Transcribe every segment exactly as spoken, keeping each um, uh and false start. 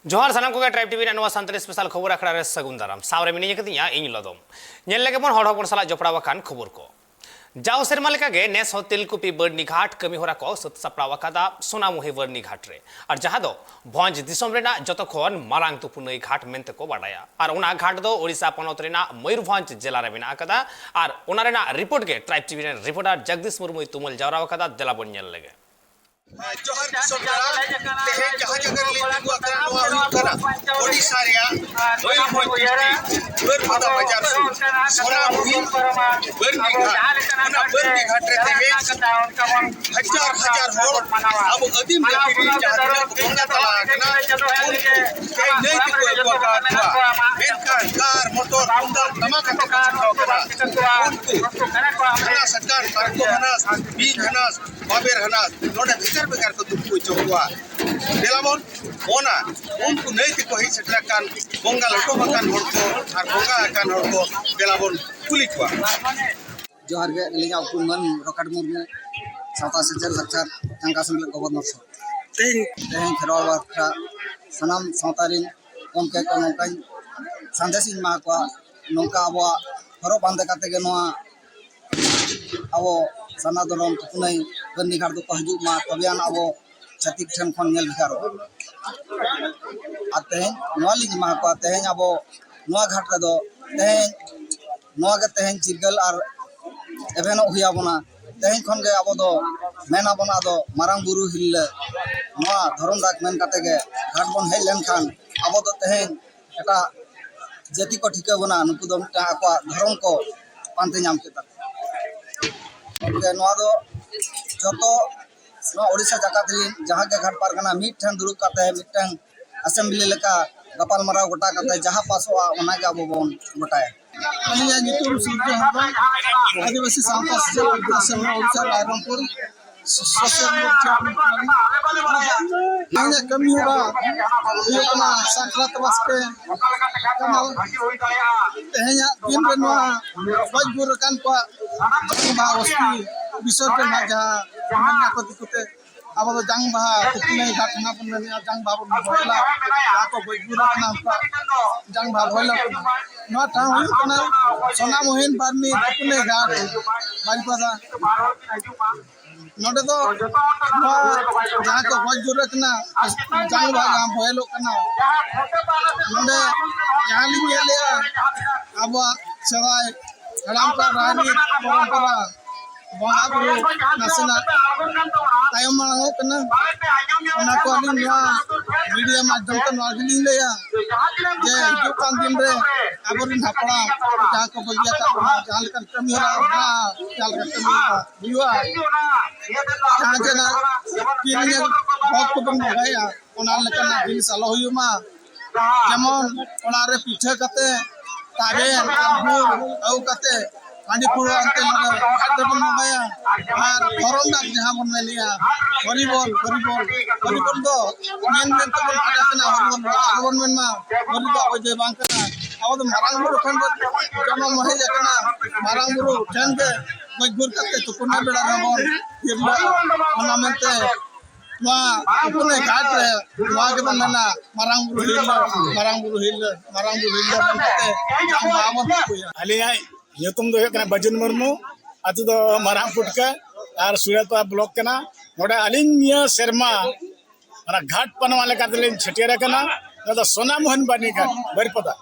ᱡᱚᱦᱟᱨ ᱥᱟᱱᱟᱢ ᱠᱚᱜᱮ, ᱴᱨᱟᱭᱤᱵᱽ ᱴᱤᱵᱷᱤ ᱨᱮᱱᱟᱜ ᱱᱚᱣᱟ ᱥᱟᱱᱛᱟᱲᱤ ᱥᱯᱮᱥᱟᱞ ᱠᱷᱚᱵᱚᱨ ᱟᱠᱷᱲᱟ ᱨᱮ ᱥᱟᱹᱜᱩᱱ ᱫᱟᱨᱟᱢ᱾ ᱥᱟᱶ ᱨᱮ ᱢᱤᱱᱟᱹᱧ ᱟᱠᱟᱫᱤᱧᱟ ᱤᱧ ᱞᱚᱫᱚᱢ᱾ ᱧᱮᱞ ᱞᱮᱜᱮ ᱵᱚᱱ ᱦᱚᱲ ᱦᱚᱯᱚᱱ ᱥᱟᱞᱟᱜ ᱡᱚᱯᱲᱟᱣ ᱟᱠᱟᱱ ᱠᱷᱚᱵᱚᱨ ᱠᱚ᱾ ᱡᱟᱣ ᱥᱮᱨᱢᱟ ᱞᱮᱠᱟᱜᱮ ᱱᱮᱥ ᱦᱚᱸ ᱛᱮᱞᱠᱩᱯᱤ ᱵᱟᱹᱨᱱᱤ ᱜᱷᱟᱴ ᱠᱟᱹᱢᱤ ᱦᱚᱨᱟ ᱠᱚ ᱥᱟᱹᱛ ᱥᱟᱯᱲᱟᱣ ᱟᱠᱟᱫᱟ ᱥᱳᱱᱟᱢᱩᱦᱤ ᱵᱟᱹᱨᱱᱤ ᱜᱷᱟᱴ ᱨᱮ, ᱟᱨ ᱡᱟᱦᱟᱸ ᱫᱚ ᱵᱷᱚᱸᱡᱽ ᱫᱤᱥᱚᱢ ᱨᱮᱱᱟᱜ ᱡᱚᱛᱚ ᱠᱷᱚᱱ ᱢᱟᱨᱟᱝ ᱛᱩᱯᱩᱱᱟᱹᱭ ᱜᱷᱟᱴ ᱢᱮᱱᱛᱮ ᱠᱚ ᱵᱟᱰᱟᱭᱟ᱾ ᱟᱨ ᱚᱱᱟ ᱜᱷᱟᱴ ᱫᱚ ᱳᱰᱤᱥᱟ ᱯᱚᱱᱚᱛ ᱨᱮᱱᱟᱜ ᱢᱚᱭᱩᱨᱵᱷᱚᱸᱡᱽ ᱡᱮᱞᱟ ᱨᱮ ᱢᱮᱱᱟᱜ ᱟᱠᱟᱫᱟ᱾ ᱟᱨ ᱚᱱᱟ ᱨᱮᱱᱟᱜ ᱨᱤᱯᱳᱨᱴ ᱜᱮ ᱴᱨᱟᱭᱤᱵᱽ ᱴᱤᱵᱷᱤ ᱨᱮᱱ ᱨᱤᱯᱳᱨᱴᱟᱨ ᱡᱚᱜᱽᱫᱤᱥ ᱢᱩᱨᱢᱩᱭ ᱛᱩᱢᱟᱹᱞ ᱡᱟᱣᱨᱟ ᱟᱠᱟᱫᱟ᱾ ᱫᱮᱞᱟ ᱵᱚᱱ ᱧᱮᱞ ᱞᱮᱜᱮ᱾ ᱡᱚᱦᱟᱨ ᱫᱤᱥᱚᱢ ᱯᱮᱲᱟ, ᱛᱮᱦᱮᱧ ᱡᱟᱦᱟᱸ ᱡᱟᱭᱜᱟ ᱨᱮᱞᱤᱧ ᱛᱤᱸᱜᱩ ᱟᱠᱟᱱᱟ, ᱱᱚᱣᱟ ᱦᱩᱭᱩᱜ ᱠᱟᱱᱟ ᱳᱰᱤᱥᱟ ᱨᱮᱭᱟᱜ ᱢᱚᱭᱩᱨᱵᱷᱚᱸᱡᱽ ᱰᱤᱥᱴᱨᱤᱠᱴ ᱵᱟᱹᱨᱯᱟᱫᱟ ᱵᱟᱡᱟᱨ ᱥᱩᱨ ᱥᱳᱱᱟᱢᱩᱦᱤ ᱵᱟᱹᱨᱱᱤ ᱜᱷᱟᱴ᱾ ᱚᱱᱟ ᱵᱟᱹᱨᱱᱤ ᱜᱷᱟᱴ ᱨᱮ ᱛᱮᱦᱮᱧ ᱦᱟᱡᱟᱨ ᱦᱟᱡᱟᱨ ᱦᱚᱲ ᱟᱵᱚ ᱟᱹᱫᱤᱢ ᱡᱟᱹᱛᱤ ᱨᱮᱱ ᱡᱟᱦᱟᱸ ᱛᱤᱱᱟᱹᱜ ᱠᱚ ᱵᱚᱸᱜᱟ ᱛᱟᱞᱟ ᱟᱠᱟᱱᱟ, ᱩᱱᱠᱩ ᱛᱮᱦᱮᱧ ᱱᱟᱹᱭ ᱛᱮᱠᱚ ᱟᱹᱜᱩ ᱟᱠᱟᱫ ᱠᱚᱣᱟ᱾ ᱢᱮᱱᱠᱷᱟᱱ ᱠᱟᱨ, ᱢᱚᱴᱚᱨ, ᱛᱩᱢᱫᱟᱜ ᱴᱟᱢᱟᱠ ᱟᱛᱮ ᱠᱚ ᱥᱮᱴᱮᱨᱚᱜ ᱠᱟᱱᱟ᱾ ᱩᱱᱠᱩ ᱦᱟᱱᱟ ᱥᱟᱠᱟᱢ, ᱯᱟᱨᱠᱚᱢ ᱦᱟᱱᱟ, ᱵᱤᱧ ᱦᱟᱱᱟ, ᱵᱟᱵᱮᱨ ᱦᱟᱱᱟ, ᱱᱚᱰᱮ ᱵᱷᱮᱜᱟᱨ ᱵᱷᱮᱜᱟᱨ ᱠᱚ ᱛᱩᱯᱩ ᱦᱚᱪᱚ ᱠᱚᱣᱟ᱾ ᱫᱮᱞᱟ ᱵᱚᱱ, ᱚᱱᱟ ᱩᱱᱠᱩ ᱱᱟᱹᱭ ᱛᱮᱠᱚ ᱦᱮᱡ ᱥᱮᱴᱮᱨ ᱟᱠᱟᱱ ᱵᱚᱸᱜᱟ ᱞᱚᱴᱚᱢ ᱟᱠᱟᱱ ᱦᱚᱲ ᱠᱚ ᱟᱨ ᱵᱚᱸᱜᱟ ᱟᱠᱟᱱ ᱦᱚᱲ ᱠᱚ, ᱫᱮᱞᱟ ᱵᱚᱱ ᱠᱩᱞᱤ ᱠᱚᱣᱟ᱾ ᱡᱚᱦᱟᱨ ᱜᱮ, ᱟᱹᱞᱤᱧᱟᱜ ᱩᱯᱨᱩᱢ ᱢᱟᱹᱱ ᱨᱚᱠᱮᱴ ᱢᱩᱨᱢᱩ, ᱥᱟᱶᱛᱟ ᱥᱮᱪᱮᱫ ᱞᱟᱠᱪᱟᱨ ᱪᱟᱝᱜᱟ ᱥᱮᱢᱞᱮᱫ ᱜᱚᱵᱚᱨᱱᱚᱨ ᱥᱚᱵᱷᱟ᱾ ᱛᱮᱦᱮᱧ ᱛᱮᱦᱮᱧ ᱠᱷᱮᱨᱣᱟᱲ ᱵᱟᱠᱷᱨᱟ ᱥᱟᱱᱟᱢ ᱥᱟᱶᱛᱟ ᱨᱤᱱ ᱜᱚᱢᱠᱮ ᱠᱚ ᱱᱚᱝᱠᱟᱧ ᱥᱟᱸᱫᱮᱥ ᱤᱧ ᱮᱢᱟ ᱠᱚᱣᱟ, ᱱᱚᱝᱠᱟ ᱟᱵᱚᱣᱟᱜ ᱦᱚᱨᱚᱜ ᱵᱟᱸᱫᱮ ᱠᱟᱛᱮ ᱜᱮ ᱱᱚᱣᱟ ᱟᱵᱚ ᱥᱟᱨᱱᱟ ᱫᱷᱚᱨᱚᱢ ᱛᱩᱯᱩᱱᱟᱹᱭ ᱵᱟᱹᱨᱱᱤ ᱜᱷᱟᱴ ᱫᱚᱠᱚ ᱦᱤᱡᱩᱜ ᱢᱟ, ᱛᱚᱵᱮ ᱟᱱ ᱟᱵᱚ ᱪᱷᱟᱹᱛᱤᱠ ᱴᱷᱮᱱ ᱠᱷᱚᱱ ᱧᱮᱞ ᱵᱷᱮᱜᱟᱨᱚᱜᱼᱟ᱾ ᱟᱨ ᱛᱮᱦᱮᱧ ᱱᱚᱣᱟ ᱞᱤᱧ ᱮᱢᱟ ᱠᱚᱣᱟ, ᱛᱮᱦᱮᱧ ᱟᱵᱚ ᱱᱚᱣᱟ ᱜᱷᱟᱴ ᱨᱮᱫᱚ ᱛᱮᱦᱮᱧ ᱱᱚᱣᱟ ᱜᱮ ᱛᱮᱦᱮᱧ ᱪᱤᱨᱜᱟᱹᱞ ᱟᱨ ᱮᱵᱷᱮᱱᱚᱜ ᱦᱩᱭ ᱟᱵᱚᱱᱟ᱾ ᱛᱮᱦᱮᱧ ᱠᱷᱚᱱ ᱜᱮ ᱟᱵᱚ ᱫᱚ ᱢᱮᱱ ᱟᱵᱚᱱ, ᱟᱫᱚ ᱢᱟᱨᱟᱝ ᱵᱩᱨᱩ ᱦᱤᱨᱞᱟᱹ ᱱᱚᱣᱟ ᱫᱷᱚᱨᱚᱢ ᱰᱟᱠ ᱢᱮᱱ ᱠᱟᱛᱮ ᱜᱮ ᱜᱷᱟᱴ ᱵᱚᱱ ᱦᱮᱡ ᱞᱮᱱᱠᱷᱟᱱ ᱟᱵᱚ ᱫᱚ ᱛᱮᱦᱮᱧ ᱮᱴᱟᱜ ᱡᱟᱹᱛᱤ ᱠᱚ ᱴᱷᱤᱠᱟᱹ ᱵᱚᱱᱟ, ᱱᱩᱠᱩ ᱫᱚ ᱢᱤᱫᱴᱟᱝ ᱟᱠᱚᱣᱟᱜ ᱫᱷᱚᱨᱚᱢ ᱠᱚ ᱯᱟᱱᱛᱮ ᱧᱟᱢ ᱠᱮᱫ ᱛᱟᱠᱚᱣᱟ᱾ ᱜᱚᱢᱠᱮ, ᱱᱚᱣᱟ ᱫᱚ ᱡᱚᱛᱚ ᱱᱚᱣᱟ ᱳᱰᱤᱥᱟ ᱡᱟᱠᱟᱛ ᱨᱮᱱ ᱡᱟᱦᱟᱸ ᱜᱮ ᱜᱷᱟᱴ ᱯᱟᱨᱜᱟᱱᱟ ᱢᱤᱫ ᱴᱷᱮᱱ ᱫᱩᱲᱩᱵ ᱠᱟᱛᱮ ᱢᱤᱫᱴᱟᱝ ᱟᱥᱮᱢᱵᱞᱤ ᱞᱮᱠᱟ ᱜᱟᱯᱟᱞᱢᱟᱨᱟᱣ ᱜᱚᱴᱟ ᱠᱟᱛᱮ ᱡᱟᱦᱟᱸ ᱯᱟᱥᱚᱜᱼᱟ, ᱚᱱᱟᱜᱮ ᱟᱵᱚ ᱵᱚᱱ ᱜᱚᱴᱟᱭᱟ᱾ ᱟᱹᱞᱤᱧᱟᱜ ᱧᱩᱛᱩᱢ ᱥᱩᱨᱡᱚ ᱦᱟᱸᱥᱫᱟ, ᱟᱹᱫᱤᱵᱟᱹᱥᱤ ᱥᱟᱶᱛᱟ ᱥᱩᱥᱟᱹᱨ ᱟᱹᱫᱤᱵᱟᱹᱥᱤ ᱥᱮᱨᱢᱟ ᱳᱰᱤᱥᱟ ᱨᱟᱭᱨᱚᱝᱯᱩᱨ ᱥᱳᱥᱟᱞ ᱢᱤᱰᱤᱭᱟ ᱠᱟᱱᱟᱞᱤᱧ᱾ ᱛᱮᱦᱮᱧᱟᱜ ᱠᱟᱹᱢᱤ ᱦᱚᱨᱟ ᱦᱩᱭᱩᱜ ᱠᱟᱱᱟ ᱥᱟᱠᱨᱟᱛ ᱵᱟᱥᱠᱮ ᱠᱟᱱᱟ᱾ ᱛᱮᱦᱮᱧᱟᱜ ᱫᱤᱱ ᱨᱮ ᱱᱚᱣᱟ ᱜᱚᱡ ᱜᱩᱨ ᱟᱠᱟᱱ ᱠᱚᱣᱟᱜ ᱵᱟᱦᱟ ᱵᱚᱥᱛᱤ ᱵᱤᱥᱚᱨᱡᱚᱱ ᱨᱮᱱᱟᱜ ᱡᱟᱦᱟᱸ ᱢᱮᱱᱟᱜ ᱠᱚ ᱫᱤᱠᱩᱛᱮ ᱟᱵᱚ ᱫᱚ ᱡᱟᱝ ᱵᱟᱦᱟ ᱛᱩᱯᱩᱱᱟᱹᱭ ᱜᱷᱟᱴ ᱚᱱᱟ ᱵᱚᱱ ᱢᱮᱱᱮᱜᱼᱟ, ᱡᱟᱝ ᱵᱟᱦᱟ ᱵᱚᱱ ᱵᱚᱦᱮᱞᱟ, ᱡᱟᱦᱟᱸ ᱠᱚ ᱜᱚᱡ ᱜᱩᱨ ᱟᱠᱟᱱᱟ ᱩᱱᱠᱩᱣᱟᱜ ᱡᱟᱝ ᱵᱟᱦᱟ ᱵᱚᱦᱮᱞ ᱟᱠᱚ ᱠᱟᱱᱟ᱾ ᱱᱚᱣᱟ ᱴᱷᱟᱶ ᱦᱩᱭᱩᱜ ᱠᱟᱱᱟ ᱥᱚᱱᱟ ᱢᱚᱦᱤᱱ ᱵᱟᱨᱱᱤ ᱛᱩᱯᱩᱱᱟᱹᱭ ᱜᱷᱟᱴ, ᱵᱟᱨᱤᱯᱟᱫᱟ᱾ ᱱᱚᱰᱮ ᱫᱚ ᱱᱚᱣᱟ ᱡᱟᱦᱟᱸ ᱠᱚ ᱜᱚᱡ ᱜᱩᱨ ᱟᱠᱟᱱᱟ, ᱡᱟᱝ ᱵᱟᱦᱟ ᱡᱟᱦᱟᱸ ᱵᱚᱦᱮᱞᱚᱜ ᱠᱟᱱᱟ, ᱱᱚᱰᱮ ᱡᱟᱦᱟᱸ ᱞᱤᱧ ᱧᱮᱞᱮᱜᱼᱟ, ᱟᱵᱚᱣᱟᱜ ᱥᱮᱫᱟᱭ ᱦᱟᱲᱟᱢ ᱠᱚᱣᱟᱜ ᱨᱟᱭᱨᱤᱛ ᱯᱚᱨᱚᱢᱯᱚᱨᱟ ᱵᱚᱸᱜᱟ ᱵᱩᱨᱩ ᱱᱟᱥᱮᱱᱟᱜ ᱛᱟᱭᱚᱢ ᱢᱟᱲᱟᱝ ᱚᱜ ᱠᱟᱱᱟ᱾ ᱚᱱᱟ ᱠᱚ ᱟᱹᱞᱤᱧ ᱱᱚᱣᱟ ᱢᱤᱰᱤᱭᱟ ᱢᱟᱫᱽᱫᱷᱚᱢ ᱛᱮ ᱱᱚᱣᱟ ᱜᱮᱞᱤᱧ ᱞᱟᱹᱭᱟ ᱡᱮ ᱦᱤᱡᱩᱜ ᱠᱟᱱ ᱫᱤᱱ ᱨᱮ ᱟᱵᱚᱨᱮᱱ ᱦᱟᱯᱲᱟᱢ ᱡᱟᱦᱟᱸ ᱠᱚ ᱵᱟᱹᱜᱤ ᱟᱠᱟᱫ ᱵᱚᱱᱟ, ᱡᱟᱦᱟᱸ ᱞᱮᱠᱟᱱ ᱠᱟᱹᱢᱤ ᱦᱚᱨᱟ ᱢᱮᱱᱟᱜᱼᱟ, ᱡᱟᱦᱟᱸ ᱞᱮᱠᱟᱱ ᱠᱟᱹᱢᱤ ᱦᱚᱨᱟ ᱦᱩᱭᱩᱜᱼᱟ, ᱡᱟᱦᱟᱸ ᱡᱮᱱᱟ ᱠᱤᱨᱤᱧ ᱟᱹᱜᱩ ᱵᱷᱳᱜᱽ ᱠᱚᱵᱚᱱ ᱵᱚᱸᱜᱟᱭᱟ, ᱚᱱᱟ ᱞᱮᱠᱟᱱᱟᱜ ᱡᱤᱱᱤᱥ ᱟᱞᱚ ᱦᱩᱭᱩᱜ ᱢᱟ᱾ ᱡᱮᱢᱚᱱ ᱚᱲᱟᱜ ᱨᱮ ᱯᱤᱴᱷᱟᱹ ᱠᱟᱛᱮ, ᱛᱟᱵᱮᱱ ᱟᱨ ᱜᱩᱲ ᱟᱹᱜᱩ ᱠᱟᱛᱮ, ᱦᱟᱺᱰᱤ ᱯᱟᱹᱣᱨᱟᱹ ᱟᱱᱛᱮ ᱱᱚᱰᱮ ᱜᱷᱟᱴ ᱨᱮᱵᱚᱱ ᱵᱚᱸᱜᱟᱭᱟ᱾ ᱟᱨ ᱫᱷᱚᱨᱚᱢ ᱰᱟᱠ ᱡᱟᱦᱟᱸ ᱵᱚᱱ ᱢᱮᱱᱮᱜᱼᱟ, ᱦᱚᱨᱤᱵᱚᱞ, ᱦᱚᱨᱤᱵᱚᱞ, ᱦᱚᱨᱤᱵᱚᱞ ᱫᱚ ᱢᱮᱱ ᱢᱮᱱ ᱛᱮᱵᱚᱱ ᱟᱫ ᱟᱠᱟᱱᱟ, ᱦᱚᱨᱤᱵᱚᱞ ᱵᱚᱱ ᱟᱞᱚᱵᱚᱱ ᱢᱮᱱ ᱢᱟ᱾ ᱦᱚᱨᱤ ᱫᱚ ᱚᱠᱚᱭ ᱫᱚ ᱵᱟᱝ ᱠᱟᱱᱟ, ᱟᱵᱚ ᱫᱚ ᱢᱟᱨᱟᱝ ᱵᱩᱨᱩ ᱴᱷᱮᱱ ᱵᱚᱱ ᱡᱚᱱᱚᱢ ᱦᱮᱡ ᱟᱠᱟᱱᱟ, ᱢᱟᱨᱟᱝ ᱵᱩᱨᱩ ᱴᱷᱮᱱ ᱜᱮ ᱜᱚᱡ ᱜᱩᱨ ᱠᱟᱛᱮ ᱛᱩᱯᱩᱱ ᱵᱮᱲᱟ ᱨᱮᱦᱚᱸ ᱵᱚᱱ ᱦᱤᱨᱞᱟᱹᱜᱼᱟ᱾ ᱚᱱᱟ ᱢᱮᱱᱛᱮ ᱱᱚᱣᱟ ᱛᱩᱯᱩᱱ ᱜᱷᱟᱴ ᱨᱮ ᱱᱚᱣᱟ ᱜᱮᱵᱚᱱ ᱢᱮᱱᱟ, ᱢᱟᱨᱟᱝ ᱵᱩᱨᱩ ᱦᱤᱨᱞᱟᱹ, ᱢᱟᱨᱟᱝ ᱵᱩᱨᱩ ᱦᱤᱨᱞᱟᱹ, ᱢᱟᱨᱟᱝ ᱵᱩᱨᱩ ᱦᱤᱨᱞᱟᱹ ᱢᱮᱱ ᱠᱟᱛᱮ ᱡᱟᱝ ᱵᱟᱦᱟ ᱵᱚᱱ ᱛᱩᱯᱩᱭᱟ᱾ ᱟᱹᱞᱤᱧᱟᱜ ᱧᱩᱛᱩᱢ ᱫᱚ ᱦᱩᱭᱩᱜ ᱠᱟᱱᱟ ᱵᱟᱹᱡᱩᱱ ᱢᱩᱨᱢᱩ, ᱟᱹᱛᱩ ᱫᱚ ᱢᱟᱨᱟᱝ ᱯᱩᱴᱠᱟᱹ ᱟᱨ ᱥᱩᱲᱟᱹᱯᱟ ᱵᱞᱚᱠ ᱠᱟᱱᱟ᱾ ᱱᱚᱰᱮ ᱟᱹᱞᱤᱧ ᱱᱤᱭᱟᱹ ᱥᱮᱨᱢᱟ ᱚᱱᱟ ᱜᱷᱟᱴ ᱯᱟᱱᱣᱟ ᱞᱮᱠᱟ ᱛᱮᱞᱤᱧ ᱪᱷᱟᱹᱴᱭᱟᱹᱨ ᱟᱠᱟᱱᱟ᱾ ᱱᱚᱣᱟ ᱫᱚ ᱥᱳᱱᱟ ᱢᱳᱦᱚᱱ ᱵᱟᱹᱨᱱᱤ ᱜᱷᱟᱴ, ᱵᱟᱹᱨᱤᱯᱟᱫᱟ᱾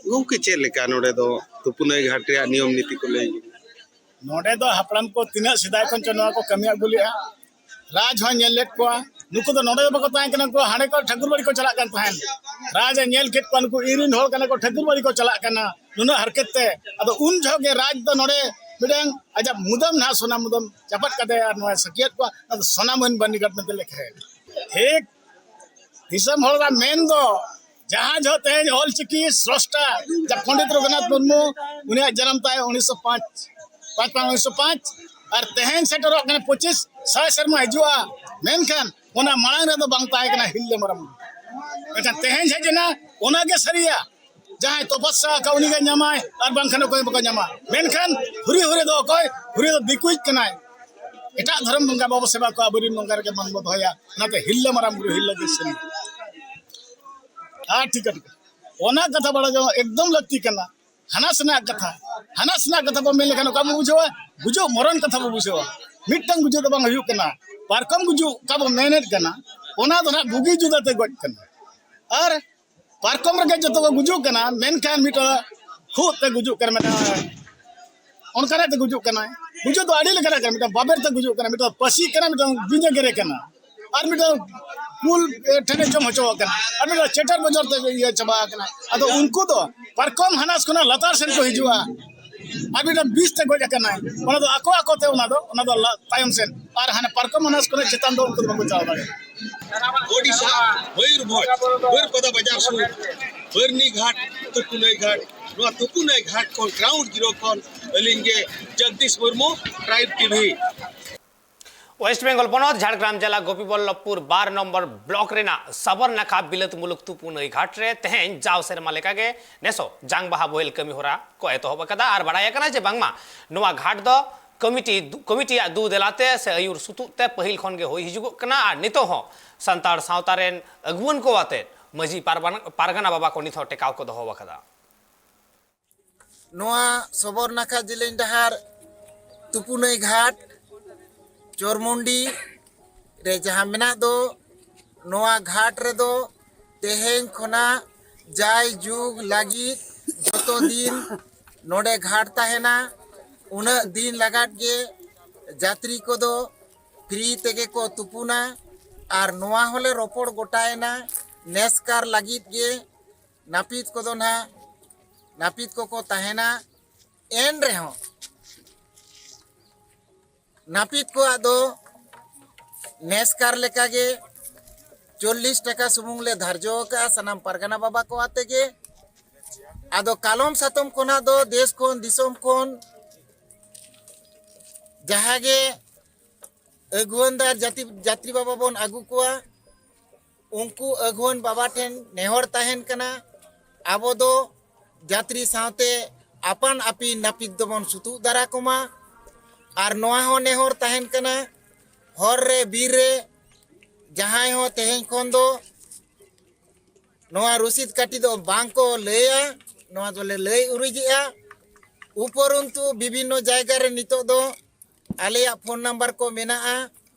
ᱜᱚᱢᱠᱮ, ᱪᱮᱫ ᱞᱮᱠᱟ ᱱᱚᱰᱮ ᱫᱚ ᱛᱩᱯᱩᱱᱟᱹᱭ ᱜᱷᱟᱴ ᱨᱮᱭᱟᱜ ᱱᱤᱭᱚᱢ ᱱᱤᱛᱤ ᱠᱚ ᱞᱟᱹᱭ ᱧᱚᱜ? ᱱᱚᱰᱮ ᱫᱚ ᱦᱟᱯᱲᱟᱢ ᱠᱚ ᱛᱤᱱᱟᱹᱜ ᱥᱮᱫᱟᱭ ᱠᱷᱚᱱ ᱪᱚ ᱱᱚᱣᱟ ᱠᱚ ᱠᱟᱹᱢᱤ ᱟᱹᱜᱩ ᱞᱮᱜᱼᱟ᱾ ᱨᱟᱡᱽ ᱦᱚᱸ ᱧᱮᱞ ᱞᱮᱫ ᱠᱚᱣᱟ, ᱱᱩᱠᱩ ᱫᱚ ᱱᱚᱰᱮ ᱫᱚ ᱵᱟᱠᱚ ᱛᱟᱦᱮᱸ ᱠᱟᱱᱟ, ᱩᱱᱠᱩ ᱦᱟᱸᱰᱮ ᱠᱚ ᱴᱷᱟᱹᱠᱩᱨ ᱵᱟᱲᱤ ᱠᱚ ᱪᱟᱞᱟᱜ ᱠᱟᱱ ᱛᱟᱦᱮᱸᱱ᱾ ᱨᱟᱡᱽ ᱮ ᱧᱮᱞ ᱠᱮᱫ ᱠᱚᱣᱟ, ᱱᱩᱠᱩ ᱤᱧ ᱨᱤᱱ ᱦᱚᱲ ᱠᱟᱱᱟ ᱠᱚ, ᱴᱷᱟᱹᱠᱩᱨ ᱵᱟᱲᱤ ᱠᱚ ᱪᱟᱞᱟᱜ ᱠᱟᱱᱟ, ᱱᱩᱱᱟᱹᱜ ᱦᱟᱨᱠᱮᱛ ᱛᱮ᱾ ᱟᱫᱚ ᱩᱱ ᱡᱚᱦᱚᱜ ᱜᱮ ᱨᱟᱡᱽ ᱫᱚ ᱱᱚᱰᱮ ᱢᱤᱫᱴᱟᱝ ᱟᱡᱟᱜ ᱢᱩᱫᱟᱹᱢ ᱱᱟᱦᱟᱜ ᱥᱳᱱᱟ ᱢᱩᱫᱟᱹᱢ ᱪᱟᱯᱟᱫ ᱠᱟᱛᱮ ᱟᱨ ᱱᱚᱣᱟ ᱥᱟᱹᱠᱷᱭᱟᱹᱛ ᱠᱚᱣᱟ, ᱟᱫᱚ ᱥᱳᱱᱟ ᱢᱳᱦᱚᱱ ᱵᱟᱹᱨᱱᱤ ᱜᱷᱟᱴ ᱢᱮᱱᱛᱮ ᱞᱮᱠᱷᱟᱭᱟ᱾ ᱴᱷᱤᱠ ᱫᱤᱥᱚᱢ ᱦᱚᱲᱟᱜ ᱢᱮᱱ ᱫᱚ ᱡᱟᱦᱟᱸ ᱡᱚᱦᱚᱜ ᱛᱮᱦᱮᱧ ᱚᱞ ᱪᱤᱠᱤ ᱥᱨᱚᱥᱴᱟ ᱡᱟ ᱯᱚᱱᱰᱤᱛ ᱨᱚᱜᱷᱩᱱᱟᱛᱷ ᱢᱩᱨᱢᱩ, ᱩᱱᱤᱭᱟᱜ ᱡᱟᱱᱟᱢ ᱛᱟᱭ ᱩᱱᱤᱥᱥᱚ ᱯᱟᱸᱪ, ᱯᱟᱸᱪ ᱯᱟᱸᱪ ᱩᱱᱤᱥᱥᱚ ᱯᱟᱸᱪ, ᱟᱨ ᱛᱮᱦᱮᱧ ᱥᱮᱴᱮᱨᱚᱜ ᱠᱟᱱᱟ ᱯᱚᱸᱪᱤᱥ ᱥᱟᱭ ᱥᱮᱨᱢᱟ ᱦᱤᱡᱩᱜᱼᱟ, ᱢᱮᱱᱠᱷᱟᱱ ᱚᱱᱟ ᱢᱟᱲᱟᱝ ᱨᱮᱫᱚ ᱵᱟᱝ ᱛᱟᱦᱮᱸ ᱠᱟᱱᱟ ᱦᱤᱨᱞᱟᱹ ᱢᱟᱨᱟᱝ ᱵᱩᱨᱩ᱾ ᱢᱮᱱᱠᱷᱟᱱ ᱛᱮᱦᱮᱧ ᱦᱮᱡ ᱮᱱᱟ, ᱚᱱᱟᱜᱮ ᱥᱟᱹᱨᱤᱭᱟ᱾ ᱡᱟᱦᱟᱸᱭ ᱛᱚᱯᱚᱥᱟ ᱟᱠᱟᱫ ᱩᱱᱤᱜᱮ ᱧᱟᱢᱟᱭ, ᱟᱨ ᱵᱟᱝᱠᱷᱟᱱ ᱚᱠᱚᱭ ᱵᱟᱠᱚ ᱧᱟᱢᱟ᱾ ᱢᱮᱱᱠᱷᱟᱱ ᱦᱩᱨᱤ ᱦᱩᱨᱤ ᱫᱚ ᱚᱠᱚᱭ? ᱦᱩᱨᱤ ᱫᱚ ᱫᱤᱠᱩᱭᱤᱡ ᱠᱟᱱᱟᱭ᱾ ᱮᱴᱟᱜ ᱫᱷᱚᱨᱚᱢ ᱵᱚᱸᱜᱟ ᱵᱟᱵᱚ ᱥᱮᱵᱟ ᱠᱚᱣᱟ, ᱟᱵᱚᱨᱮᱱ ᱵᱚᱸᱜᱟ ᱨᱮᱜᱮ ᱢᱟᱱ ᱵᱚ ᱫᱚᱦᱚᱭᱟ᱾ ᱚᱱᱟᱛᱮ ᱦᱤᱨᱞᱟᱹ ᱢᱟᱨᱟᱝ ᱵᱩᱨᱩ, ᱦᱤᱨᱞᱟᱹ ᱜᱮ ᱥᱮᱱ᱾ ᱟᱨ ᱴᱷᱤᱠ ᱴᱷᱤᱠ, ᱚᱱᱟ ᱠᱟᱛᱷᱟ ᱵᱟᱲᱟᱭ ᱫᱚ ᱮᱠᱫᱚᱢ ᱞᱟᱹᱠᱛᱤ ᱠᱟᱱᱟ᱾ ᱦᱟᱱᱟ ᱥᱮᱱᱟᱜ ᱠᱟᱛᱷᱟ, ᱦᱟᱱᱟ ᱥᱮᱱᱟᱜ ᱠᱟᱛᱷᱟ ᱵᱚ ᱢᱮᱱ ᱞᱮᱠᱷᱟᱱ ᱚᱠᱟ ᱵᱚ ᱵᱩᱡᱷᱟᱹᱣᱟ? ᱜᱩᱡᱩᱜ ᱢᱚᱨᱚᱱ ᱠᱟᱛᱷᱟ ᱵᱚ ᱵᱩᱡᱷᱟᱹᱣᱟ᱾ ᱢᱤᱫᱴᱟᱝ ᱜᱩᱡᱩᱜ ᱫᱚ ᱵᱟᱝ ᱦᱩᱭᱩᱜ ᱠᱟᱱᱟ᱾ ᱯᱟᱨᱠᱚᱢ ᱜᱩᱡᱩᱜ ᱚᱠᱟ ᱵᱚ ᱢᱮᱱᱮᱫ ᱠᱟᱱᱟ, ᱚᱱᱟ ᱫᱚ ᱱᱟᱦᱟᱜ ᱵᱩᱜᱤ ᱡᱩᱫᱟᱹ ᱛᱮ ᱜᱚᱡ ᱠᱟᱱᱟ᱾ ᱟᱨ ᱯᱟᱨᱠᱚᱢ ᱨᱮᱜᱮ ᱡᱚᱛᱚ ᱠᱚ ᱜᱩᱡᱩᱜ ᱠᱟᱱᱟ, ᱢᱮᱱᱠᱷᱟᱱ ᱢᱤᱫᱴᱟᱝ ᱠᱷᱩᱜ ᱛᱮ ᱜᱩᱡᱩᱜ ᱠᱟᱱᱟ, ᱢᱤᱫᱴᱟᱝ ᱚᱱᱠᱟᱱᱟᱜ ᱛᱮ ᱜᱩᱡᱩᱜ ᱠᱟᱱᱟᱭ᱾ ᱜᱩᱡᱩᱜ ᱫᱚ ᱟᱹᱰᱤ ᱞᱮᱠᱟᱱᱟᱜ ᱠᱟᱱᱟ, ᱢᱤᱫᱴᱟᱝ ᱵᱟᱵᱮᱨ ᱛᱮ ᱜᱩᱡᱩᱜ ᱠᱟᱱᱟ, ᱢᱤᱫᱴᱟᱝ ᱯᱟᱹᱥᱤ ᱠᱟᱱᱟ, ᱢᱤᱫᱴᱟᱝ ᱵᱤᱧ ᱮ ᱜᱮᱨᱮ ᱠᱟᱱᱟ, ᱟᱨ ᱢᱤᱫᱴᱟᱝ ᱠᱩᱞ, ᱮ, ᱴᱷᱮᱱᱮ ᱡᱚᱢ ᱦᱚᱪᱚ ᱟᱠᱟᱱᱟ, ᱟᱨ ᱢᱤᱫᱴᱟᱝ ᱪᱮᱴᱟᱨ ᱵᱚᱡᱚᱨ ᱛᱮ ᱤᱭᱟᱹ ᱪᱟᱵᱟ ᱟᱠᱟᱱᱟ᱾ ᱟᱫᱚ ᱩᱱᱠᱩ ᱫᱚ ᱯᱟᱨᱠᱚᱢ ᱦᱟᱱᱟᱥ ᱠᱷᱚᱱᱟᱜ ᱞᱟᱛᱟᱨ ᱥᱮᱱ ᱠᱚ ᱦᱤᱡᱩᱜᱼᱟ, ᱟᱨ ᱢᱤᱫᱴᱟᱝ ᱵᱤᱥ ᱛᱮ ᱜᱚᱡ ᱟᱠᱟᱱᱟᱭ᱾ ᱚᱱᱟ ᱫᱚ ᱟᱠᱚ ᱟᱠᱚ ᱛᱮ, ᱚᱱᱟ ᱫᱚ, ᱚᱱᱟ ᱫᱚ ᱞᱟ-, ᱛᱟᱭᱚᱢ ᱥᱮᱱ, ᱟᱨ ᱦᱟᱱᱮ ᱯᱟᱨᱠᱚᱢ ᱦᱟᱱᱟᱥ ᱠᱷᱚᱱᱟᱜ ᱪᱮᱛᱟᱱ ᱫᱚ ᱩᱱᱠᱩ ᱫᱚ ᱵᱟᱠᱚ ᱪᱟᱞᱟᱣ ᱫᱟᱲᱮᱭᱟᱜᱼᱟ᱾ ᱳᱰᱤᱥᱟ, ᱢᱚᱭᱩᱨᱵᱷᱚᱸᱡᱽ, ᱵᱟᱹᱨᱯᱟᱫᱟ ᱵᱟᱡᱟᱨ ᱥᱩᱨ, ᱵᱟᱹᱨᱱᱤ ᱜᱷᱟᱴ, ᱛᱩᱯᱩᱱᱟᱹᱭ ᱜᱷᱟᱴ, ᱱᱚᱣᱟ ᱛᱩᱯᱩᱱᱟᱹᱭ ᱜᱷᱟᱴ ᱠᱷᱚᱱ, ᱜᱨᱟᱣᱩᱱᱰ ᱡᱤᱨᱳ ᱠᱷᱚᱱ ᱟᱹᱞᱤᱧ ᱜᱮ Jagdish Murmu, tribe TV. West Bengal ᱯᱚᱱᱚᱛ ᱡᱷᱟᱲᱜᱨᱟᱢ ᱡᱮᱞᱟ ᱜᱳᱯᱤᱵᱚᱞᱞᱚᱵᱷᱯᱩᱨ ᱵᱟᱨ ᱱᱚᱢᱵᱚᱨ ᱵᱞᱚᱠ ᱨᱮᱱᱟᱜ ᱥᱟᱵᱚᱨᱱᱟᱠᱷᱟ ᱵᱤᱞᱟᱹᱛ ᱢᱩᱞᱩᱠ ᱛᱩᱯᱩᱱᱟᱹᱭ ᱜᱷᱟᱴ ᱨᱮ ᱛᱮᱦᱮᱧ ᱡᱟᱣ ᱥᱮᱨᱢᱟ ᱞᱮᱠᱟᱜᱮ ᱱᱮᱥᱚᱜ ᱡᱟᱝ ᱵᱟᱦᱟ ᱵᱳᱦᱮᱞ ᱠᱟᱹᱢᱤ ᱦᱚᱨᱟ ᱠᱚ ᱮᱛᱚᱦᱚᱵ ᱟᱠᱟᱫᱟ᱾ ᱟᱨ ᱵᱟᱲᱟᱭ ᱟᱠᱟᱱᱟ ᱡᱮ ᱵᱟᱝᱢᱟ ᱱᱚᱣᱟ ᱜᱷᱟᱴ ᱫᱚ ᱠᱚᱢᱤᱴᱤ, ᱠᱚᱢᱤᱴᱤᱭᱟᱜ ᱫᱩ ᱫᱮᱞᱟᱛᱮ ᱥᱮ ᱟᱹᱭᱩᱨ ᱥᱩᱛᱩᱜ ᱛᱮ ᱯᱟᱹᱦᱤᱞ ᱠᱷᱚᱱ ᱜᱮ ᱦᱩᱭ ᱦᱤᱡᱩᱜᱚᱜ ᱠᱟᱱᱟ ᱟᱨ ᱱᱤᱛᱚᱜ ᱦᱚᱸ ᱥᱟᱱᱛᱟᱲ ᱥᱟᱶᱛᱟ ᱨᱮᱱ ᱟᱹᱜᱩᱣᱟᱹᱱ ᱠᱚ ᱟᱛᱮ ᱢᱟᱹᱡᱷᱤ ᱯᱟᱨᱵᱟᱱ-, ᱯᱟᱨᱜᱟᱱᱟ ᱵᱟᱵᱟ ᱠᱚ ᱱᱤᱛ ᱦᱚᱸ ᱴᱮᱠᱟᱣ ᱠᱚ ᱫᱚᱦᱚ ᱟᱠᱟᱫᱟ᱾ ᱱᱚᱣᱟ ᱥᱚᱵᱚᱨᱱᱟᱠᱷᱟ ᱡᱮᱞᱮᱧ ᱰᱟᱦᱟᱨ ᱛᱩᱯᱩᱱᱟᱹᱭ ᱜᱷᱟᱴ ᱪᱚᱨᱢᱩᱱᱰᱤ ᱨᱮ ᱡᱟᱦᱟᱸ ᱢᱮᱱᱟᱜ ᱫᱚ, ᱱᱚᱣᱟ ᱜᱷᱟᱴ ᱨᱮᱫᱚ ᱛᱮᱦᱮᱧ ᱠᱷᱚᱱᱟᱜ ᱡᱟᱭ ᱡᱩᱜᱽ ᱞᱟᱹᱜᱤᱫ ᱡᱚᱛᱚ ᱫᱤᱱ ᱱᱚᱰᱮ ᱜᱷᱟᱴ ᱛᱟᱦᱮᱱᱟ, ᱩᱱᱟᱹᱜ ᱫᱤᱱ ᱞᱟᱜᱟᱫ ᱜᱮ ᱡᱟᱛᱨᱤ ᱠᱚᱫᱚ ᱯᱷᱨᱤ ᱛᱮᱜᱮ ᱠᱚ ᱛᱩᱯᱩᱱᱟ᱾ ᱟᱨ ᱱᱚᱣᱟ ᱦᱚᱸᱞᱮ ᱨᱚᱯᱚᱲ ᱜᱚᱴᱟᱭᱮᱱᱟ, ᱱᱮᱥᱠᱟᱨ ᱞᱟᱹᱜᱤᱫ ᱜᱮ ᱱᱟᱹᱯᱤᱛ ᱠᱚᱫᱚ ᱱᱟᱦᱟᱜ ᱱᱟᱹᱯᱤᱛ ᱠᱚᱠᱚ ᱛᱟᱦᱮᱱᱟ᱾ ᱮᱱ ᱨᱮᱦᱚᱸ ᱱᱟᱹᱯᱤᱛ ᱠᱚᱣᱟᱜ ᱫᱚ ᱱᱮᱥᱠᱟᱨ ᱞᱮᱠᱟᱜᱮ ᱪᱚᱞᱞᱤᱥ ᱴᱟᱠᱟ ᱥᱩᱢᱩᱝ ᱞᱮ ᱫᱷᱟᱨᱡᱚ ᱟᱠᱟᱫᱼᱟ, ᱥᱟᱱᱟᱢ ᱯᱟᱨᱜᱟᱱᱟ ᱵᱟᱵᱟ ᱠᱚ ᱟᱛᱮ ᱜᱮ᱾ ᱟᱫᱚ ᱠᱟᱞᱚᱢ ᱥᱟᱛᱚᱢ ᱠᱷᱚᱱᱟᱜ ᱫᱚ ᱫᱮᱥ ᱠᱷᱚᱱ ᱫᱤᱥᱚᱢ ᱠᱷᱚᱱ ᱡᱟᱦᱟᱸ ᱜᱮ ᱟᱹᱜᱩᱣᱟᱹᱱ ᱫᱟᱨ ᱡᱟᱹᱛᱤ, ᱡᱟᱛᱨᱤ ᱵᱟᱵᱟ ᱵᱚᱱ ᱟᱹᱜᱩ ᱠᱚᱣᱟ, ᱩᱱᱠᱩ ᱟᱹᱜᱩᱣᱟᱹᱱ ᱵᱟᱵᱟ ᱴᱷᱮᱱ ᱱᱮᱦᱚᱨ ᱛᱟᱦᱮᱱ ᱠᱟᱱᱟ, ᱟᱵᱚ ᱫᱚ ᱡᱟᱛᱨᱤ ᱥᱟᱶᱛᱮ ᱟᱯᱟᱱ ᱟᱹᱯᱤᱱ ᱱᱟᱹᱯᱤᱛ ᱫᱚᱵᱚᱱ ᱥᱩᱛᱩᱜ ᱫᱟᱨᱟ ᱠᱚᱢᱟ᱾ ᱟᱨ ᱱᱚᱣᱟ ᱦᱚᱸ ᱱᱮᱦᱚᱨ ᱛᱟᱦᱮᱱ ᱠᱟᱱᱟ, ᱦᱚᱨ ᱨᱮ ᱵᱤᱨ ᱨᱮ ᱡᱟᱦᱟᱸᱭ ᱦᱚᱸ ᱛᱮᱦᱮᱧ ᱠᱷᱚᱱ ᱫᱚ ᱱᱚᱣᱟ ᱨᱚᱥᱤᱫ ᱠᱟᱹᱴᱤ ᱫᱚ ᱵᱟᱝ ᱠᱚ ᱞᱟᱹᱭᱟ, ᱱᱚᱣᱟ ᱫᱚᱞᱮ ᱞᱟᱹᱭ ᱩᱨᱤᱡᱮᱜᱼᱟ᱾ ᱩᱯᱚᱨᱚᱱᱛᱩ ᱵᱤᱵᱷᱤᱱᱱᱚ ᱡᱟᱭᱜᱟ ᱨᱮ ᱱᱤᱛᱚᱜ ᱫᱚ ᱟᱞᱮᱭᱟᱜ ᱯᱷᱳᱱ ᱱᱟᱢᱵᱟᱨ ᱠᱚ ᱢᱮᱱᱟᱜᱼᱟ᱾